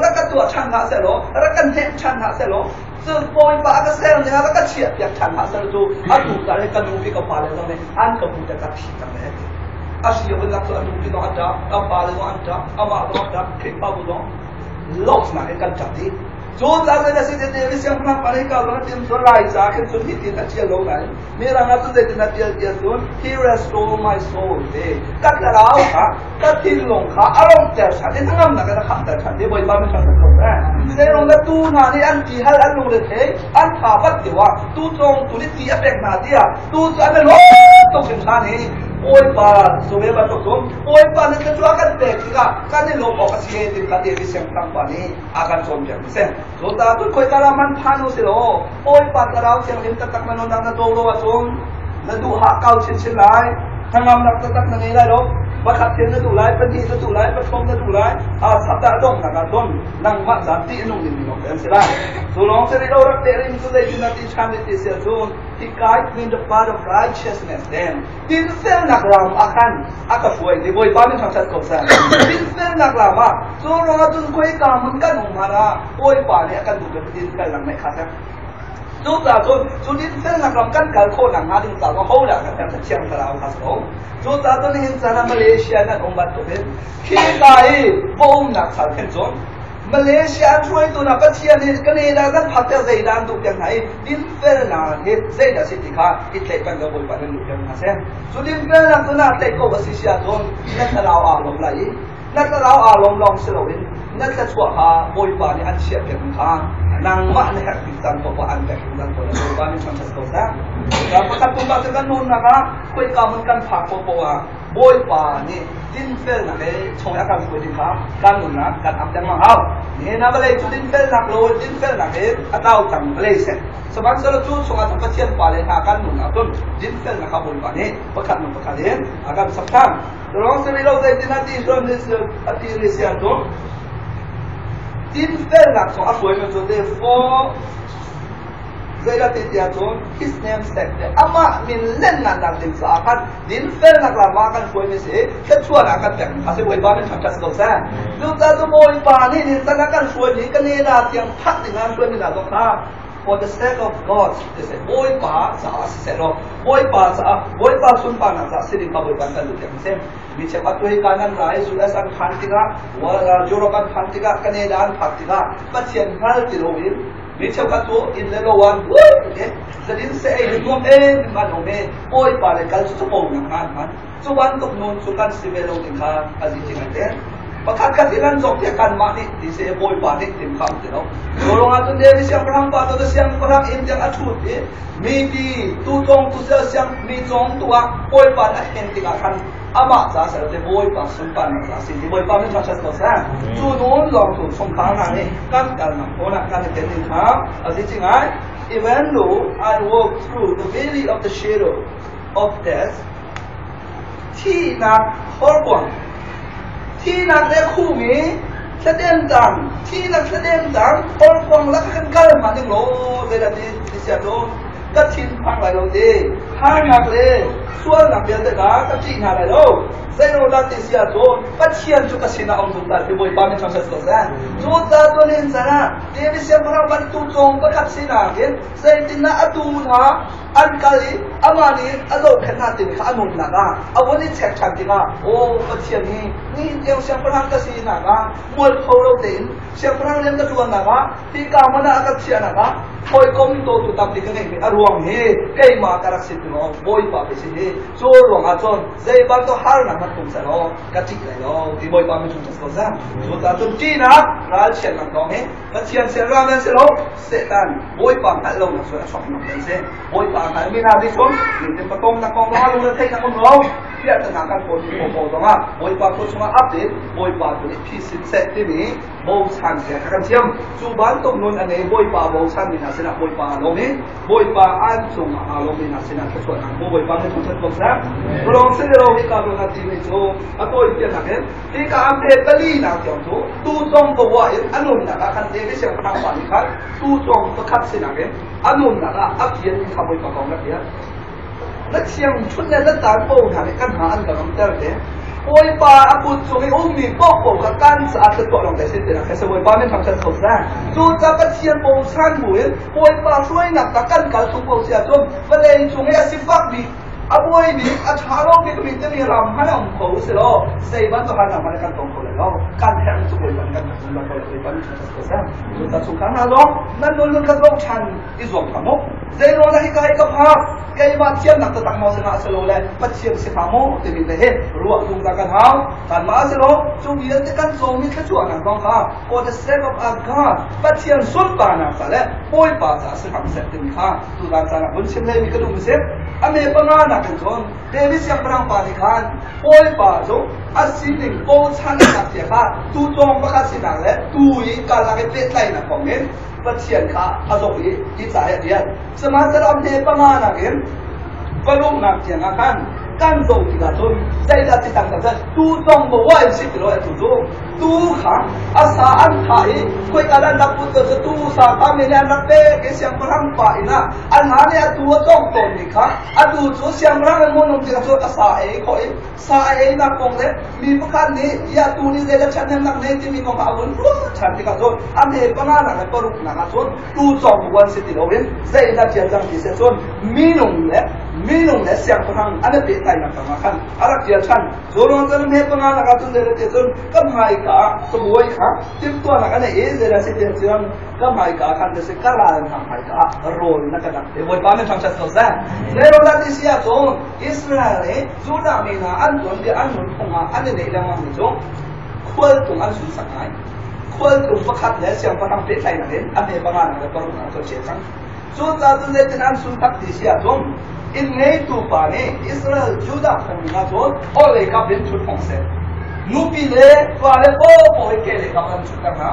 rak ka tuah ṭhan hlah sehlaw, rak kan hnemh ṭhan hlah sehlaw, cun Bawipa a ka ser ning ah rak ka chiah piak ṭhan hlah sehlaw cu atu tal hi ka nu pi ka pa le zong nih an ka hmu te ka thi cang le ti. A si a vun lak cu a nu pi zong an ṭap, a pa le zong an ṭap, amah zong an ṭap, Khrihfabu zong lawmhnak in kan ṭap dih. Cu caan na si te te siangpahrang pa nih ka zong a tim cun lai ca khin cun hitin a ṭial lo nain Mirang ah cun zeitin a ṭial ti ahcun he restore my soul ti ka thlarau kha ka thinlung kha a lawmhter ṭhan i hnangamnak in a khamter ṭhan ti Bawipa min ṭhat ko seh. Zeirong na tu hna nih an ti hal an lungre thei an tha bat ti wa tu cong tu nih ti a pek hna tiah tu cu an i lawm tuk hringhran i Bawipa cu ve bantuk cun Bawipa nih thluachuah kan pek tikah kan i lawm awk a si ti kha David siangpahrang pa nih a kan cawnpiak mi si. Cu ta cun khoi ka ram man phan u si law Bawipa Thlarau Thianghlim taktak na nunnak na do lo ahcun na duh ha kau chinchin lai, hnangamnak taktak na ngei lai lo. Pakhat thil na duh lai, pahnih na duh lai, pathum na duh lai, a sap dah donghnak ah cun nangmah ca tih a nung dingmi lawng te an si lai. Cu lawng si rih lo rak teh rih cu zeitin a ti ṭhan ti si ahcun he guide me in the path of righteousness then dinfelnak ram ah khan a ka hruai ti Bawipa min thangṭhat ko seh. Dinfelnak ram ah cu ruangah cun khoika hmun kan um hmanh ah Bawipa nih a kan duh bik dinfelnak ngeih kha seh. Cucaah cun cu dinfelnak ram kan kal khawh nakhnga ding caah ho dah kan herh Thiang Thlarau kha si ko. Cucaah cun nihin caan ah Malaysia nan um bantukin khika i va umnak sal khin cun Malaysia an hruaitu hna Pathian nih Canada kan phak tiah zeidah an duh piak hna i dinfelnak hi zeidah si ti kha i tlaih peng ko Bawipa nan duh piak hna seh. Cu dinfelnak cu naa tlaih ko a si si ahcun na thlarau aa lawm lai i na thlarau aa lawm lawng si loin na thluachuah kha Bawipa nih an chiah piak kha nangmah na herh bik caan paoh an pek zungzal ko lai. Bawipa nih thangṭhat ko seh. Pakhat pumpak cu kan nunnak ah khoika hmun kan phak paohpaoh ah Bawipa nih dinfelnak he chung a kan hruai ding kha kan nunnak kan ap lengmang hau. Nihin ah vawlei cu dinfelnak lo dinfelnak he a tlau cang vawlei si. Sihmanhsehlaw cu chungah cun Pathian pa le hna kan nun ahcun dinfelnak kha Bawipa nih pakhat hnu pakhat in a kan sak ṭhan. Lawng si rih lo zeitin a ti a ti rih si ahcun dinfelnak cu a hruaimi cu therefore zeidah ti tiah cun his name sake le amah min lennak ding caah khan dinfelnak lam ah kan hruaimi si thluachuahnak kan pek a si. Bawipa min thangṭhat si ko seh. Cucaah cu Bawipa nih nin a kan hruaimi Canada tiang phak ding ah hruaimi hna zong kha for the sake of God ti seh, Bawipa caah siseh law Bawipa caah, Bawipa sunparnak caah si ding kha Bawipa kan duh piak mi si. Mi cheukhat tu hi kan an ra i US an phan tikah, Europe an phan tikah, Canada an phak tikah Pathian hngal ti loin mi cheukhat cu inn le lo an buai zadin se ei le nuam em an um i Bawipa le kal cu cu nak han man cu bantuk nun cu kan si ve lo ding kha a zi ching te pakhat khat in an zok tiah kan mah nih ti se Bawipa nih tim kha ti lo. Cu ruangah cun David siangpahrang pa cu siangpahrang inn tiang a ṭhut i mi ti tu cong tu siang mi cong tu ah Bawipa nih a thlen tikah khan amah ca ser te Bawipa sunparnak ca si ti Bawipa min thangṭhat ko seh. Cu nun lawng cu chungkhar hna nih kan kalnak hmun ah kan i tel ding kha a si ci ngai. Even though I walk through the valley of the shadow of death, thihnak horkuang, thihnak le khumi thladem tang, thihnak thladem tang horkuang lak kan kal hma ding law zeidah ti ti sia cun ka thin phang lai lo ti harnak le sualnak vialte kha ka ṭih hna lai lo. Zeiruangdah ti si ahcun Pathian cu ka sinah a um zungzal ti Bawipa min thangṭhat ko seh. Cu ca cun hin can ah David siangpahrang bantuk cawng pakhat sinak in zeitindah a tuu hna an kal i amah nih a zohkhenh hna timi kha a nunnak ah a vun i check ṭhan tikah, aw, Pathian hi nihin tiang siangpahrang ka sinak ah mualpho lo tein siangpahrang rian ka ṭuannak ah hika hmun ah a ka chiahnak ah hawikom dawtu tampi ka ngeihmi a ruang hi keimah ka rak si ti maw Bawipa ka si hi. Cu ruangah cun zei bantuk harnak hmanh hmanh kum seh law ka ṭih lai lo ti Bawipa min chung ko seh. Cucaah cun ṭihnak ralchiatnak lawng hi Pathian sin ral nan si lo, Satan Bawipa hngalh lonak sual a chuaknak an si. Bawipa hngalmi hna nih cun nitin patawmnak kong zongah lungre theihnak um lo, piahtana kan kawl mi pawl zongah Bawipa kut chungah ap in Bawipa tu nih phisin seh timi bochan zia kha kan thiam. Cu bantuk nun a nei Bawipa bochan mi hna sinah Bawipa aa lawm i Bawipa an cungah aa lawm mi hna sinah thluachuahnak hmu Bawipa nih thangṭhat ko seh. Culawng si lo hika zawn ah timi cu a tawipianak in hika an pe pali nak tiang cu tucawng pawa in a nunnak ah khan David siangpahrang pa nih khan tucawng pakhat sinak in a nunnak ah a pian mi kha Bawipa kong na pian. Na thiang ṭhut le na taan po hna nih kan hna an ka ramter te. Bawipa a kut cung i ummi paohpaoh kha kan caah thluachuah lawng te sin tinak he Bawipa min thangṭhat kho seh. Cu ca Pathian bochan buin Bawipa hruainak ta kan kal chung ko si ahcun vawlei cung i a sifak bik a buai bik a ṭha lo bik mi timi ram hmanh a um kho u si law zei bantuk harnak hmanh kan tong kho lai lo. Kan herh cu Bawipa nih kan zungzal ko lai. Bawipa min thangṭhat kho seh. Cu ca chungkhar hna zong nan nun nun kha zoh ṭhan i zuam hram u. Zeiruang dah hika hi ka phak? Keimah thiamnak taktak maw si hnga a si lo le Pathian si hnga maw timi te hi ruah zungzal kan hau. Kanmah a si lo, cu vialte kan cawmi thluachuahnak zong kha for the sake of our God, Pathian sunparnak ca le Bawipa ca si hram seh timi kha tuzan caan ah vun chim hlei mi ka duh mi si. A me panga nak in cun David siangpahrang pa nih khan Bawipa cu a sining bochannak tia kha tucawng pakhat sinak le tu i karlak i pehtlaihnak kong in Pathian kha a zoh i hi ca hi a ṭial. Sihmanhsehlaw a hme panga nakin paruknak tiang ah khan kan zoh tikah cun zeidah ti tang tak tu zong maw in si ti lo atu cu tu kha a sa an thah i khoika dah an rak put cu tu sa kha mi nih an rak pek i siangpahrang pa inn ah an hna nih a tu a cawng tawnmi kha atu cu siangpahrang an hmun um tikah cun a sa a ei khawh i sa a einak kong le mi pakhat nih ya tu nih zeidah ṭhathnemnak nei timi kong kha a vun ruah ṭhan tikah cun a hme panganak le paruknak ah cun tu cawng buan si ti loin zeidah ṭial cang ti seh cun minung le minung le siangpahrang an i pehtlainak kong ah khan a rak ṭial ṭhan. Cu ruang cun a hme panganak ah cun zeidah ti cun ka hmaika ah ka buai kha timhtuahnak a nei i zeidah si ti cun ka hmaika ah khan si ka ral hna hmaika ah rawl na ka dang te. Bawipa min thangṭhat ko seh. Zeiruangdah ti si ahcun Israel i Judah mi hna an tuanbia an nunphung ah an i neih lengmang mi cu khualtlung an sunsak ngai. Khualtlung pakhat le siangpahrang pehtlaihnak in a hme panganak le paruknak cu a chiah cang. Cucaah cun zeitin an sunsak ti si ahcun inn ngeitu pa nih Israel Judah phung ning ahcun orhlei kap in ṭhut phung a si. Nupi le fale paohpaoh hi kehlei kap an ṭhutter hna.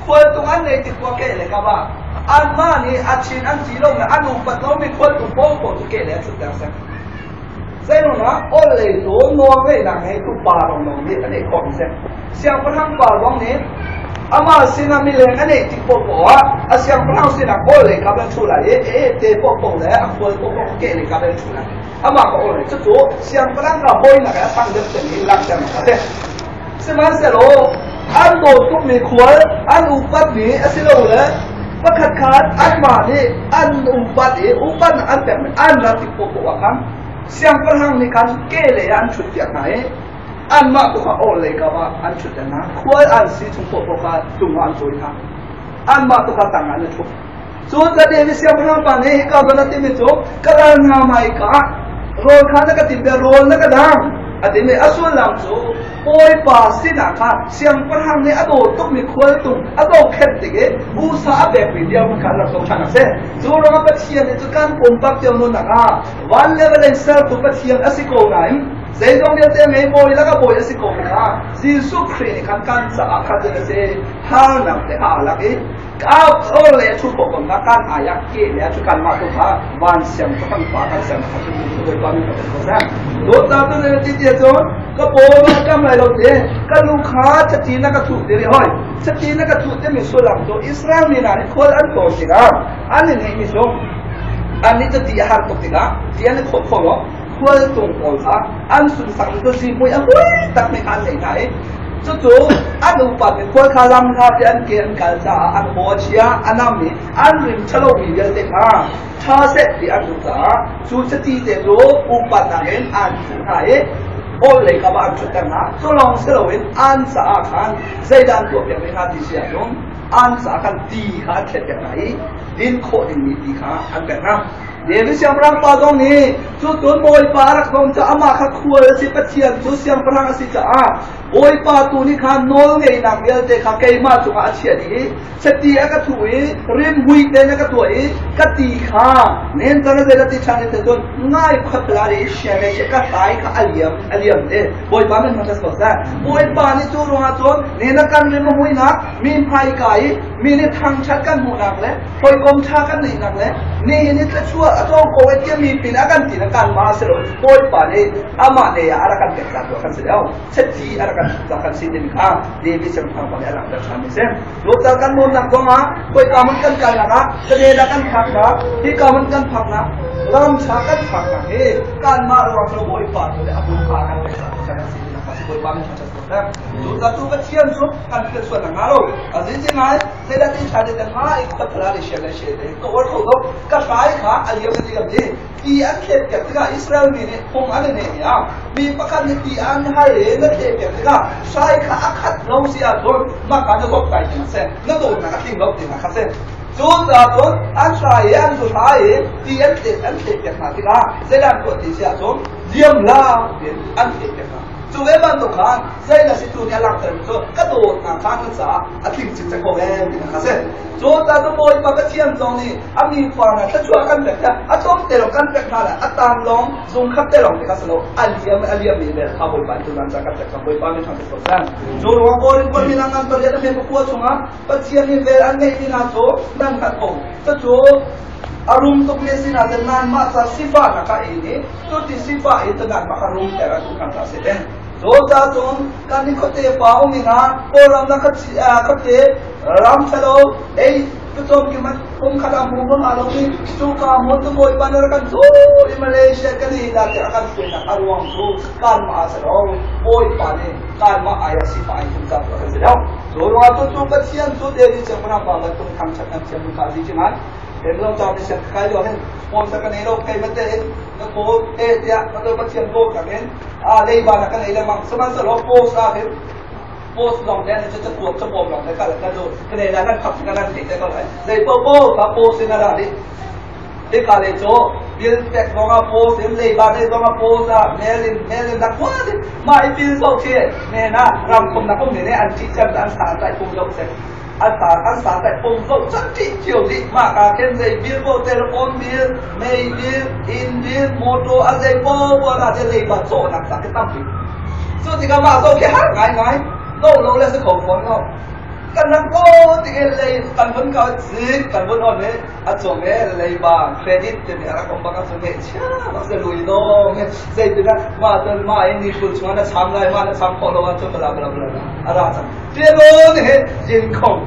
Khualtlung an ngei tik khua kehlei kap ah anmah nih a chin an ci lo le an upat lomi khualtlung paohpaoh cu kehlei a ṭhutter seh. Zeiruangah orhlei cu nawlngeihnak ngeitu pa lawnglawng nih a neih khawh mi si. Siangpahrang pa zong nih amah sinah mileng a neih tik paohpaoh ah a siangpahrang sinah orhlei kap an ṭhu lai i a te paohpaoh le a khual paohpaoh kehlei kap an ṭhu lai. Amah ka orhlei cucu siangpahrang ka bawinak he a sang deuh cem i langhternak a si. Sihmanhsehlaw an dawt tukmi khual an upatmi asilole pakhatkhat anmah nih an upat i upatnak an pekmi an rat tik paohpaoh ah khan siangpahrang nih khan kehlei ah an ṭhutpiak hna i anmah tu kha orhlei kam ah an ṭhutter hna. Khual an si chung paohpaoh kha tung ah an cawi hna. Anmah tu kha tang ah an i ṭhup. Cun ka David siangpahrang pa nih hika zawn a timi cu ka ral hna hmaika ah rawl kha na ka timh rawl na ka dang a timi a sullam cu Bawipa sinah kha siangpahrang nih a daw tukmi khualtung a dohkhenh tik i usa a pekmi dirhmun kha an rak zoh ṭhan a si. Cu ruangah Pathian nih cu kan pumpak cio nunnak ah van le vawlei sertu Pathian a si ko nain zeizong vialte ngei bawi lakah bawi a si ko kha Jesuh Khrih nih khan kan caah khan cun a si harnak te aa lak i Au le thu ko ko na kan aya ke le chu kan ma tu kha van siam ka kan pa kan siam kha chu tu koi pa mi ka ko sa do ta tu ne ti ti cho ka po ma kam lai lo te ka lu kha chati na ka thu te ri hoi chati na ka thu te mi sulam to Israel mi na ni khol an to ti ga an ni nei mi so an ni chati har tuk ti ga ti an kho kho lo khual tung pawl kha an sunsak mi to si mui a hui tak me khan nei na e Cucu an upat mi khual kha lam hla te an ke an kal caah an haw a chia a nam i an rim ṭhalomi vialte kha ṭha seh ti an duh caah cu chiti te cu upatnak in an thuh hna i orhlei kam ah an ṭhutter hna. Cu lawng si loin an caah khan zeidah an tuahpiak ve hna ti si ahcun an caah khan ti kha an thletpiak hna i din khawh dingmi ti kha an pek hna. David siangpahrang pa zong nih Cu cun Bawipa rak dong cu amah kha khual a si, Pathian cu siangpahrang a si caah Bawipa tu nih khan nawl ngeihnak vialte kha keimah cungah a chiah dih i chiti a ka thuh i rimhmui tein a ka tuah i ka ti kha nen cang zei ti ṭhan in cun ngai khuat la i shia le ka hlai kha a liam a liam te. Bawipa min hmang ko seh. Bawipa nih cu ruangah cun nen a kan rim a muinak mi hmaika i mi nih thangṭhat kan hmuhnak le hawikom ṭha kan neihnak le nihin i thluachuah a cawng ko e tiah mi pin a kan ti na kan ma si lo. Bawipa nih amah ne ah a rak kan pek ta tu kan si leo chiti a rak kan ta kan si timi kha David siangpahrang pa nih a langhter ṭhan mi si. Local kan nuamnak zongah khoika hmun kan kalnak ah Canada kan phaknak, hika hmun kan phaknak, ramṭha kan phaknak hi kanmah ruang cu Bawipa tu le a hmunhma kan pek ta kan si ti nak si. Bawipa min ṭha ko seh. Cu tu Pathian cu kan thilchuan a nga lo. A zi ngai zeidah ti ṭha te nga i khuathala le shel le shel te ka uar kho lo. Ka hrai kha a liam a liam i ti an thlet piak tikah Israel mi nih phung an i neh i ah mi pakhat nih ti an hal i na thlet piak tikah hrai kha a khat lo si ahcun mah kha na zawt kai ding a si, na dawtnak a tling lo ding a kha si. Cucaah cun an hrai i an zu hrai i ti an thlet piak hna tikah zeidah an tuah ti si ahcun liam la tiin an thlet piak hna. Cu ve bantuk khan zei na si tu nih a langhter mi cu ka dawtnak kha na caah a tling cikcek ko ee ti kha si. Cu ta cu Bawipa Pathian zong nih a mi fa hna thluachuah kan pek tiah a tlawm te lawng kan pek hna le a tan lawng zung khat te lawng te kha si lo, a liam a liam mi le kha Bawipa tu nan ca kan pek cang. Bawipa min thang ko seh. Cu ruang Korin khuami nang ngan pariat a me pakua chungah Pathian nih vel an ngeih mi hna cu nan hngalh ko. Cucu a rum tuk mi si hna cu nan mah ca sifahnak kha ei ni cu ti sifah i cu nan mah kha rum ter a duh hna ca si te. Cu ca cun kan i khuate pa um ning ah Kawlram na khuate ram ṭhalo ei tucawm ki man kum khat ah hmu hmang lo mi cu ka hmun tu Bawipa nih kan cu i Malaysia kan i da tiah kan hruainak a ruang cu kanmah a si lo, Bawipa nih kanmah ai a sifah ai tum ca tu kan si lo. Cu ruangah cu cu Pathian cu David siangpahrang pa bantuk thangṭhat kan thiam ka zi chingan Hemlong ca mi siang kai lo hin sponsor kan ei lo kai mate in na kawl e tiah na Pathian dawtnak in a leiba na kan ei lengmang. Sihmanhsehlaw post ah hin post lawng te an cu cakuak cabawm lawng te kal ka du ka nei la nan khap ka nan thei te ko lai zei po po ka post in a di hika le cho bill pek zong ah post in leiba te zong ah post ah mail in mail in dak wa di ma i bill zo khi ne na ram khom na kom ne an chi cham an sa tai pum zo se an sa an sa tai pum zo chan chi chiu di ma ka ken zei bill po telephone bill mei bill inn bill motor a zei po po na te leiba cho nak sa ke tam pi. Cu tikah mah zo khi har ngai ngai no lo le si kho fawn lo kan ram ko ti ke lei kan vun ka zik kan vun on e a chung e leiba credit te mi arak om bak a chung e chia bak se lui no nge zei ti na ma ton ma in ni kul chung na cham lai ma na cham kho lo an chu bla bla bla ara chang te lo ni he jin khong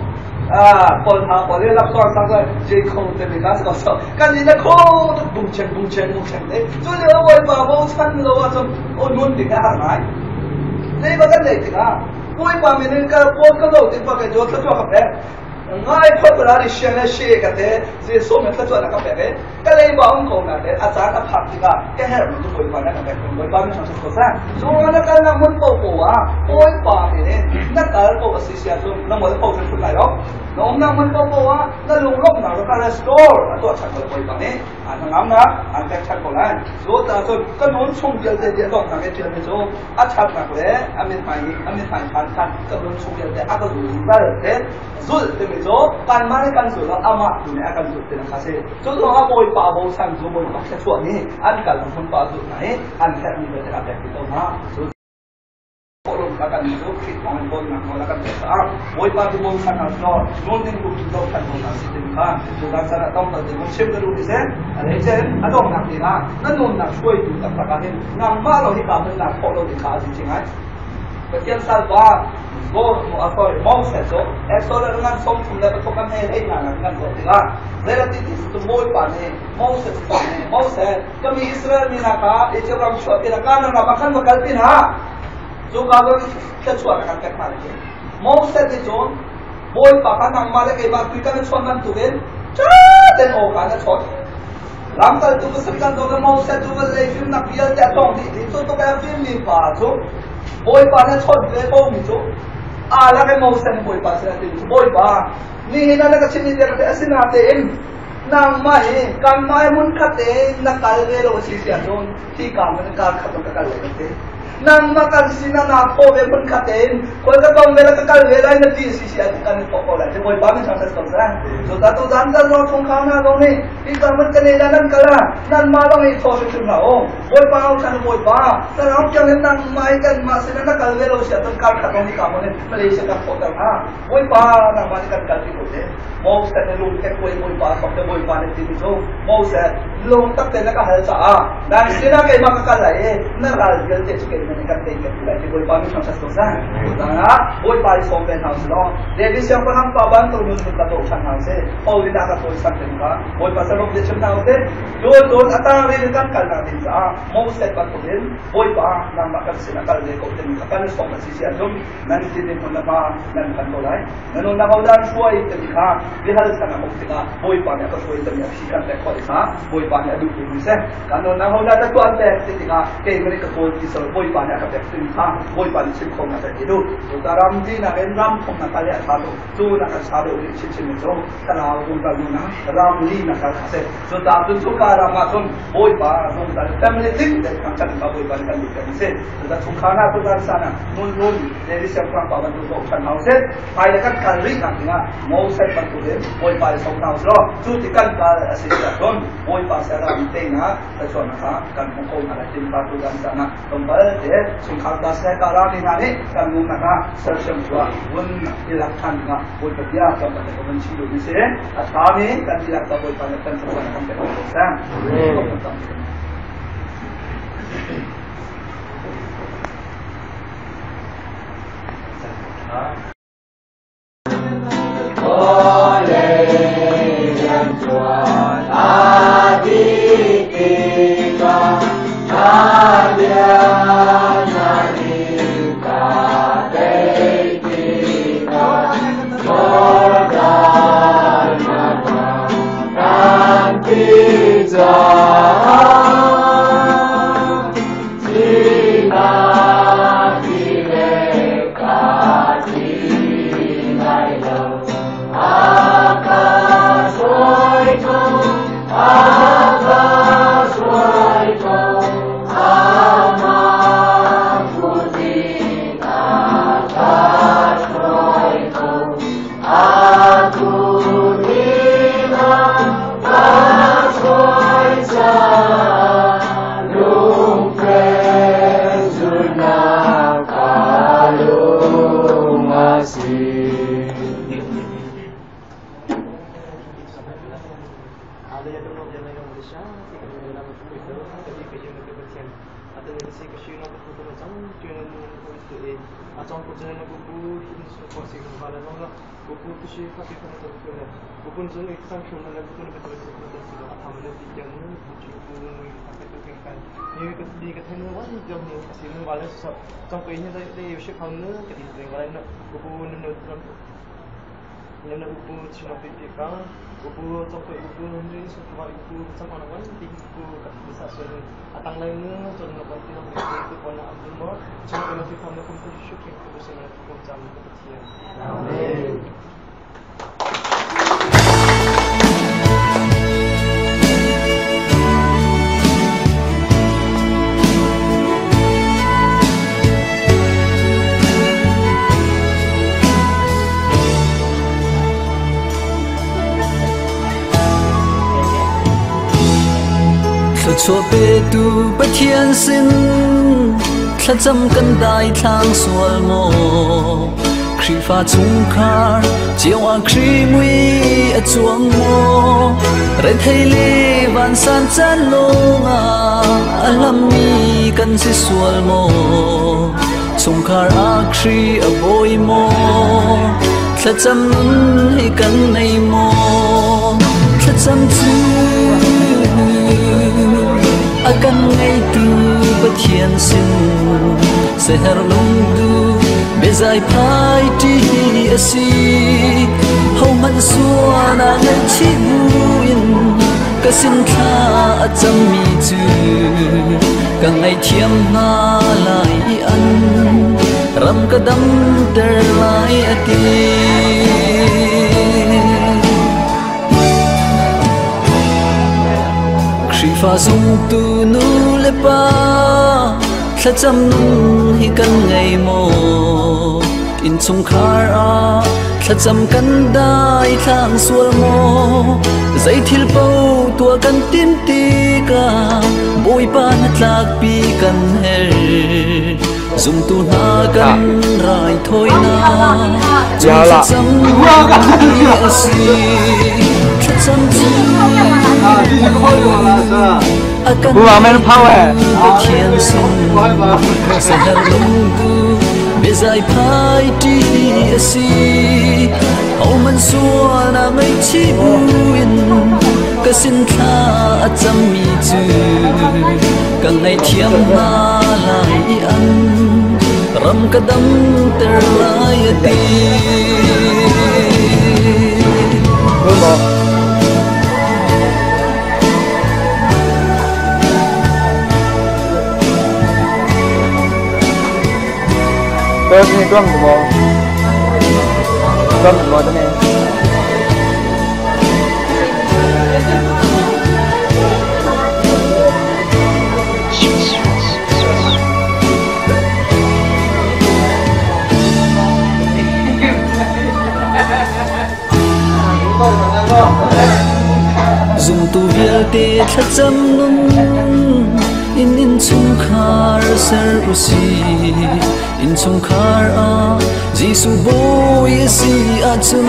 a pol ha pol le lap song sang lai jin khong te mi ka so so kan ni na kho tu bung chen bung chen bung chen le chu le oi pa bo chan lo a chun o nun ding a har ngai nei ba kan nei tikah Bawipa min in kal pawl ka zo ti pa ke jo thla ka pek ngai phot ra ri siang le she ka te Jesuh min thla na ka pek e ka lei ba um ko na te a caan a phak tikah ka her mi tu Bawipa na ka pek. Bawipa min sang ko sa so na kal na mun po po a Bawipa min in na kal ko a si sia chu na mol po chu lai lo na om na mun po po a na lung lok na ka restore a to chan ko Bawipa ni an ngam na an pek chan ko lai. So ta chun ka nun chung vialte dia dok na ke tian mi chu a that nak le amin hmai amin hmai phan khan ka nun chung vialte a ka zul te zul te mi chu kan ma ne kan zul lo ama tu ne a kan zul te na kha se chu zo a Bawipa bo san chu Bawipa kha chuah ni an kal hun pa zul na hi an khat mi te ka pek ti to ma chu ka kan chu khit thong in bon nak la kan sa Bawipa tu bo san na so nun ding ku to khan bo na si tin kha chu dan sa na tong ta te mun chim ka du ti se a le chen a dong nak ti na na nun nak shuai tu tak tak hin nang ma lo hi ka mun nak kho lo ti kha si ching ai Pathian sal pa bo mo a sorry Moses so Exodus ngan som thum le pathum kan he hei na kan zo tikah zela ti ti tu Bawipa nih Moses pa nih Moses ka mi Israel mi na ka Egypt ram chuah pi na ka na ram khan va kal pi na cu ka don thluachuah na kan pek hna le Moses nih cun Bawipa kha nangmah le keimah tui kan i chawn bantukin ṭha tein aw ka na chawn lamkaltu pasal kan dawt. Moses cu vawlei fimnak vialte a tong dih dih cu tuk a fimmi pa cu Bawipa na chawnh ve ko mi cu aa lak i Moses nih Bawipa sin a ti cu, Bawipa, nihin ah na ka chimmi bia ka theih, asinatein Nangmah hi kanmah he hmunkhat tein na kal ve lo a si si ahcun hi ka man kar khat ka kal lai kan ti. Nangmah kan sinah naa thawh ve hmunkhat tein khual ka tong ve la ka kal ve lai na ti a si si ahcun kan i thawh ko lai. Cu Bawipa min thangṭhat ko seh. Cucaah tuzan kan zong chungkhar hna zong nih hi ka man kan ei la nan kal ah nanmah lawng i thawh hrimhrim hlah u. Bawipa au ṭhan Bawipa thlarau thiang in nangmah hi kanmah sinah na kal ve lo si ahcun kar khat lawng hi ka man in Malaysia kan thawhter hna. Bawipa nangmah nih kan kalpi ko te. Moses nih lungkek kuai Bawipa sok te Bawipa nih timi cu Moses lungtak te na ka hal caah nan sinah keimah ka kal lai i na ral vialte cu keimah nih kan tei ka ti lai ti Bawipa min thangṭhat ko seh. Cucaah Bawipa i sawm ve hna usih law David siangpahrang pa bantuk nun hun ka dawh ṭhan hna usih. Holy dah ka cawisan te kha Bawipa sarup bia chim hna usih. Cu a tang rin kan kalnak ding caah Moses bantukin Bawipa nangmah kan sinah kal ve ko timi kha kan i sawm a si si ahcun nan sin in hmun le hma nan phan ko lai. Na nunnak hodah an hruai timi kha biahal chan a um tikah Bawipa nih a ka hruai timi a phi kan pek khawh kha Bawipa nih a duhmi mi seh. Kan nunnak hodah ka tuah an pek ti tikah keimah nih ka kawl ti sal Bawipa nih a ka pek timi kha Bawipa nih chim khawhnak kan i duh. Cuta ram tinak in ram thumnak kal i a ṭha tuk. Cu nak a ṭha deuh rih chinchin mi cu thlarau zungzal nunnak ram linak kal kha si. Cuta cun cuka ram ah cun Bawipa zungzal family tling te thangṭhat kha Bawipa nih kan duh kan si. Cuta chungkhar hna cu zan san ah nunhlun David siangpahrang pa bantuk zoh ṭhan hau seh. Hmailei kan kal rih nak dingah Moses bantukin Bawipa i som hna usih law cu ti kan kal a si ahcun Bawipa saram teinak thluachuahnak kha kan hmu kho hna lai timi kha tuzan caan ah tlawmpal te chungkhar ta seh ka rami hna nih kan nunnak ah sersiam chuah vun i lak ṭhan dingah Bawipa bia tlawmpal te ka vun chim duhmi si. A ṭhami kan dihlak ka Bawipa nih kan thluachuahnak kan pek ko seh. Thluachuah petu Pathian sin thlacam kan daithlang sual maw? Khrihfa chungkhar cio ah Khrih mui a cuang maw? Rethei le vansan caan lawngah a hlammi kan si sual maw? Chungkhar ah Khrih a bawi maw? Thlacam nun hi kan nei maw? Thlacam cu a kan ngeitu Pathian sin seher lungtu biazai phai ṭi a si. Hohmanh sual ah ngaihchih buin ka sin thla a cammi cu ka ngaihthiam hna lai i an ram ka damter lai a ti. Khrihfa zumtu nu le pa thlacam nun hi kan ngei maw? Innchungkhar ah thlacam kan dai thlang sual maw? Zei thil paoh tuah kan tim tikah Bawipa na tlakpi kan herh. Zumtu hna kan raithawinak cu thlacam hi a si. Thlacam cu a kan Pathian sin saher lungdu biazai phai ṭi a si. Hohmanh sual a ngaihchih buin ka sin thla a cammi cu ka ngaihthiam hna lai i an ram ka damter lai a ti. Tôi thì tuân của bố. Tuân của bố cho nên. Zumtu vialte thlacam nun in innchungkhar ser u sih. Innchungkhar ah Jesuh Bawi a si ahcun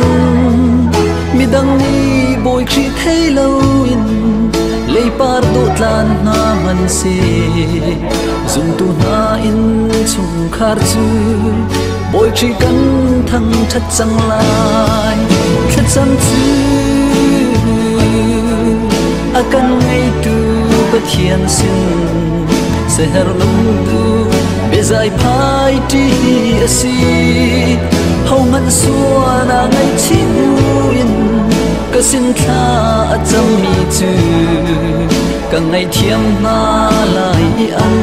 midang nih Bawi Khrih thei loin leipar dawhtlan hna hmanhseh zumtu hna innchungkhar cu Bawi Khrih kan thangṭhat cang lai. Thlacam cu a kan ngeitu Pathian sin seher lungdu biazai phai ṭi a si. Hohmanh sual a ngaihchih buin ka sin thla a cammi cu ka ngaihthiam hna lai i an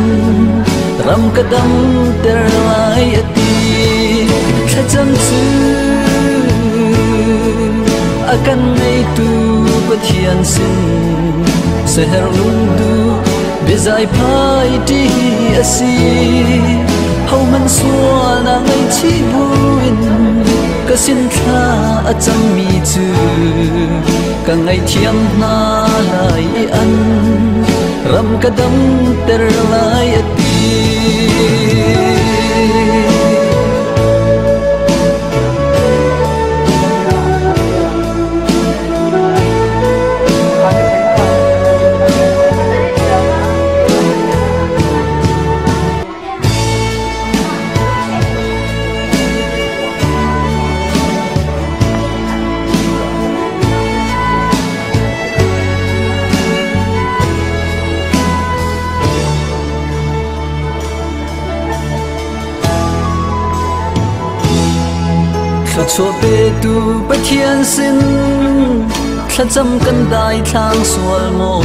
ram ka damter lai a ti. Thlacam cu a kan ngeitu Pathian sin seher lungdu biazai phai ṭi a si. Hohmanh sual a ngaihchih buin ka sin thla a cammi cu ka ngaihthiam hna lai i an ram ka damter lai a ti. Thluachuah petu Pathian sin thlacam kan dai thlang sual maw?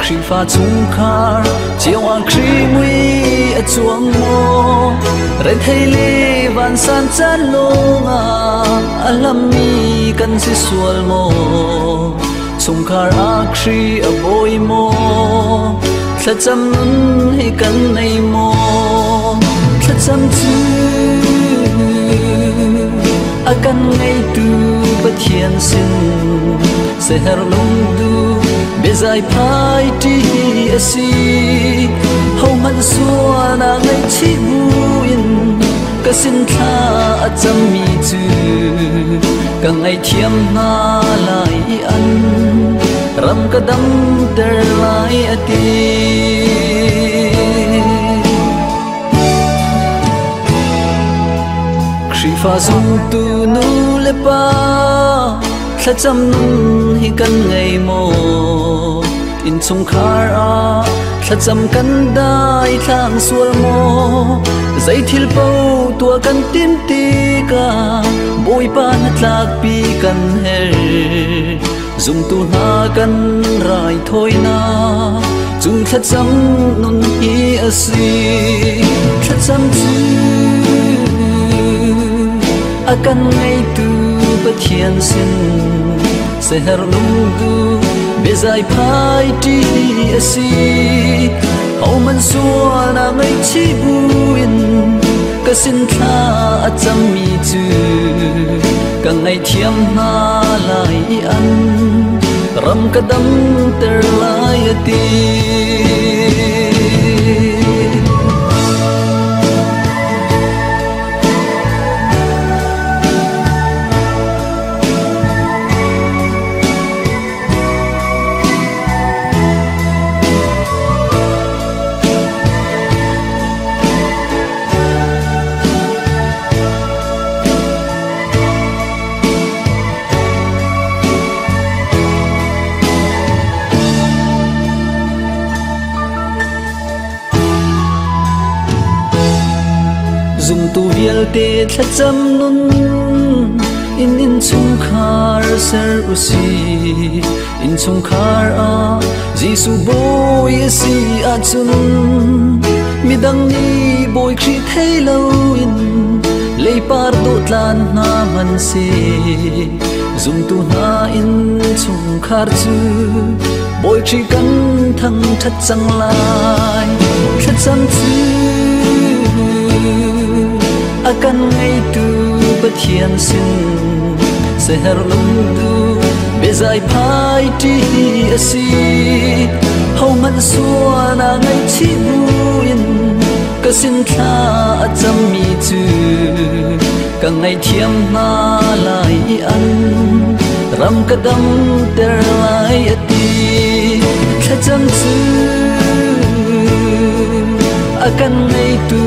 Khrihfa chungkhar cio ah Khrih mui a cuang maw? Rethei le vansan caan lawngah a hlammi kan si sual maw? Chungkhar ah Khrih a bawi maw? Thlacam nun hi kan nei maw? Thlacam cu a kan ngeitu Pathian sin seher lungdu biazai phai ṭi a si. Hohmanh sual a ngaihchih buin ka sin thla a cammi cu ka ngaihthiam hna lai i an ram ka damter lai a ti. Khrihfa zumtu nu le pa thlacam nun hi kan ngei maw? Innchungkhar ah thlacam kan dai thlang sual maw? Zei thil paoh tuah kan tim tikah Bawipa na tlakpi kan herh. Zumtu hna kan raithawinak cu thlacam nun hi a si. Thlacam cu a kan ngeitu Pathian sin seher lungdu Biazai phai ṭi a si. Hohmanh sual a ngaihchih buin ka sin thla a cammi cu ka ngaihthiam hna lai i an ram ka damter lai a ti. Zumtu vialte thlacam nun in innchungkhar ser usih. Innchungkhar ah Jesuh Bawi a si ahcun midang nih Bawi Khrih thei loin leipar dawhtlan hna hmanhseh zumtu hna innchungkhar cu Bawi Khrih kan thangṭhat cang lai. Thlacam cu a kan ngeitu Pathian sin seher lungdu biazai phai ṭi a si. Hohmanh sual a ngaihchih buin ka sin thla a cammi cu ka ngaihthiam hna lai i an ram ka damter lai a ti. Thlacam cu a kan ngeitu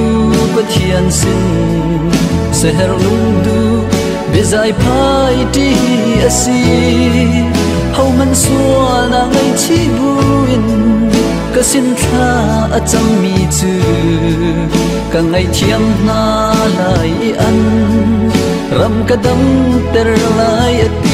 Pathian sin seher lungdu biazai phai ṭi a si. Hohmanh sual a ngaihchih buin ka sin thla a cammi cu ka ngaihthiam hna lai i an ram ka damter lai a ti.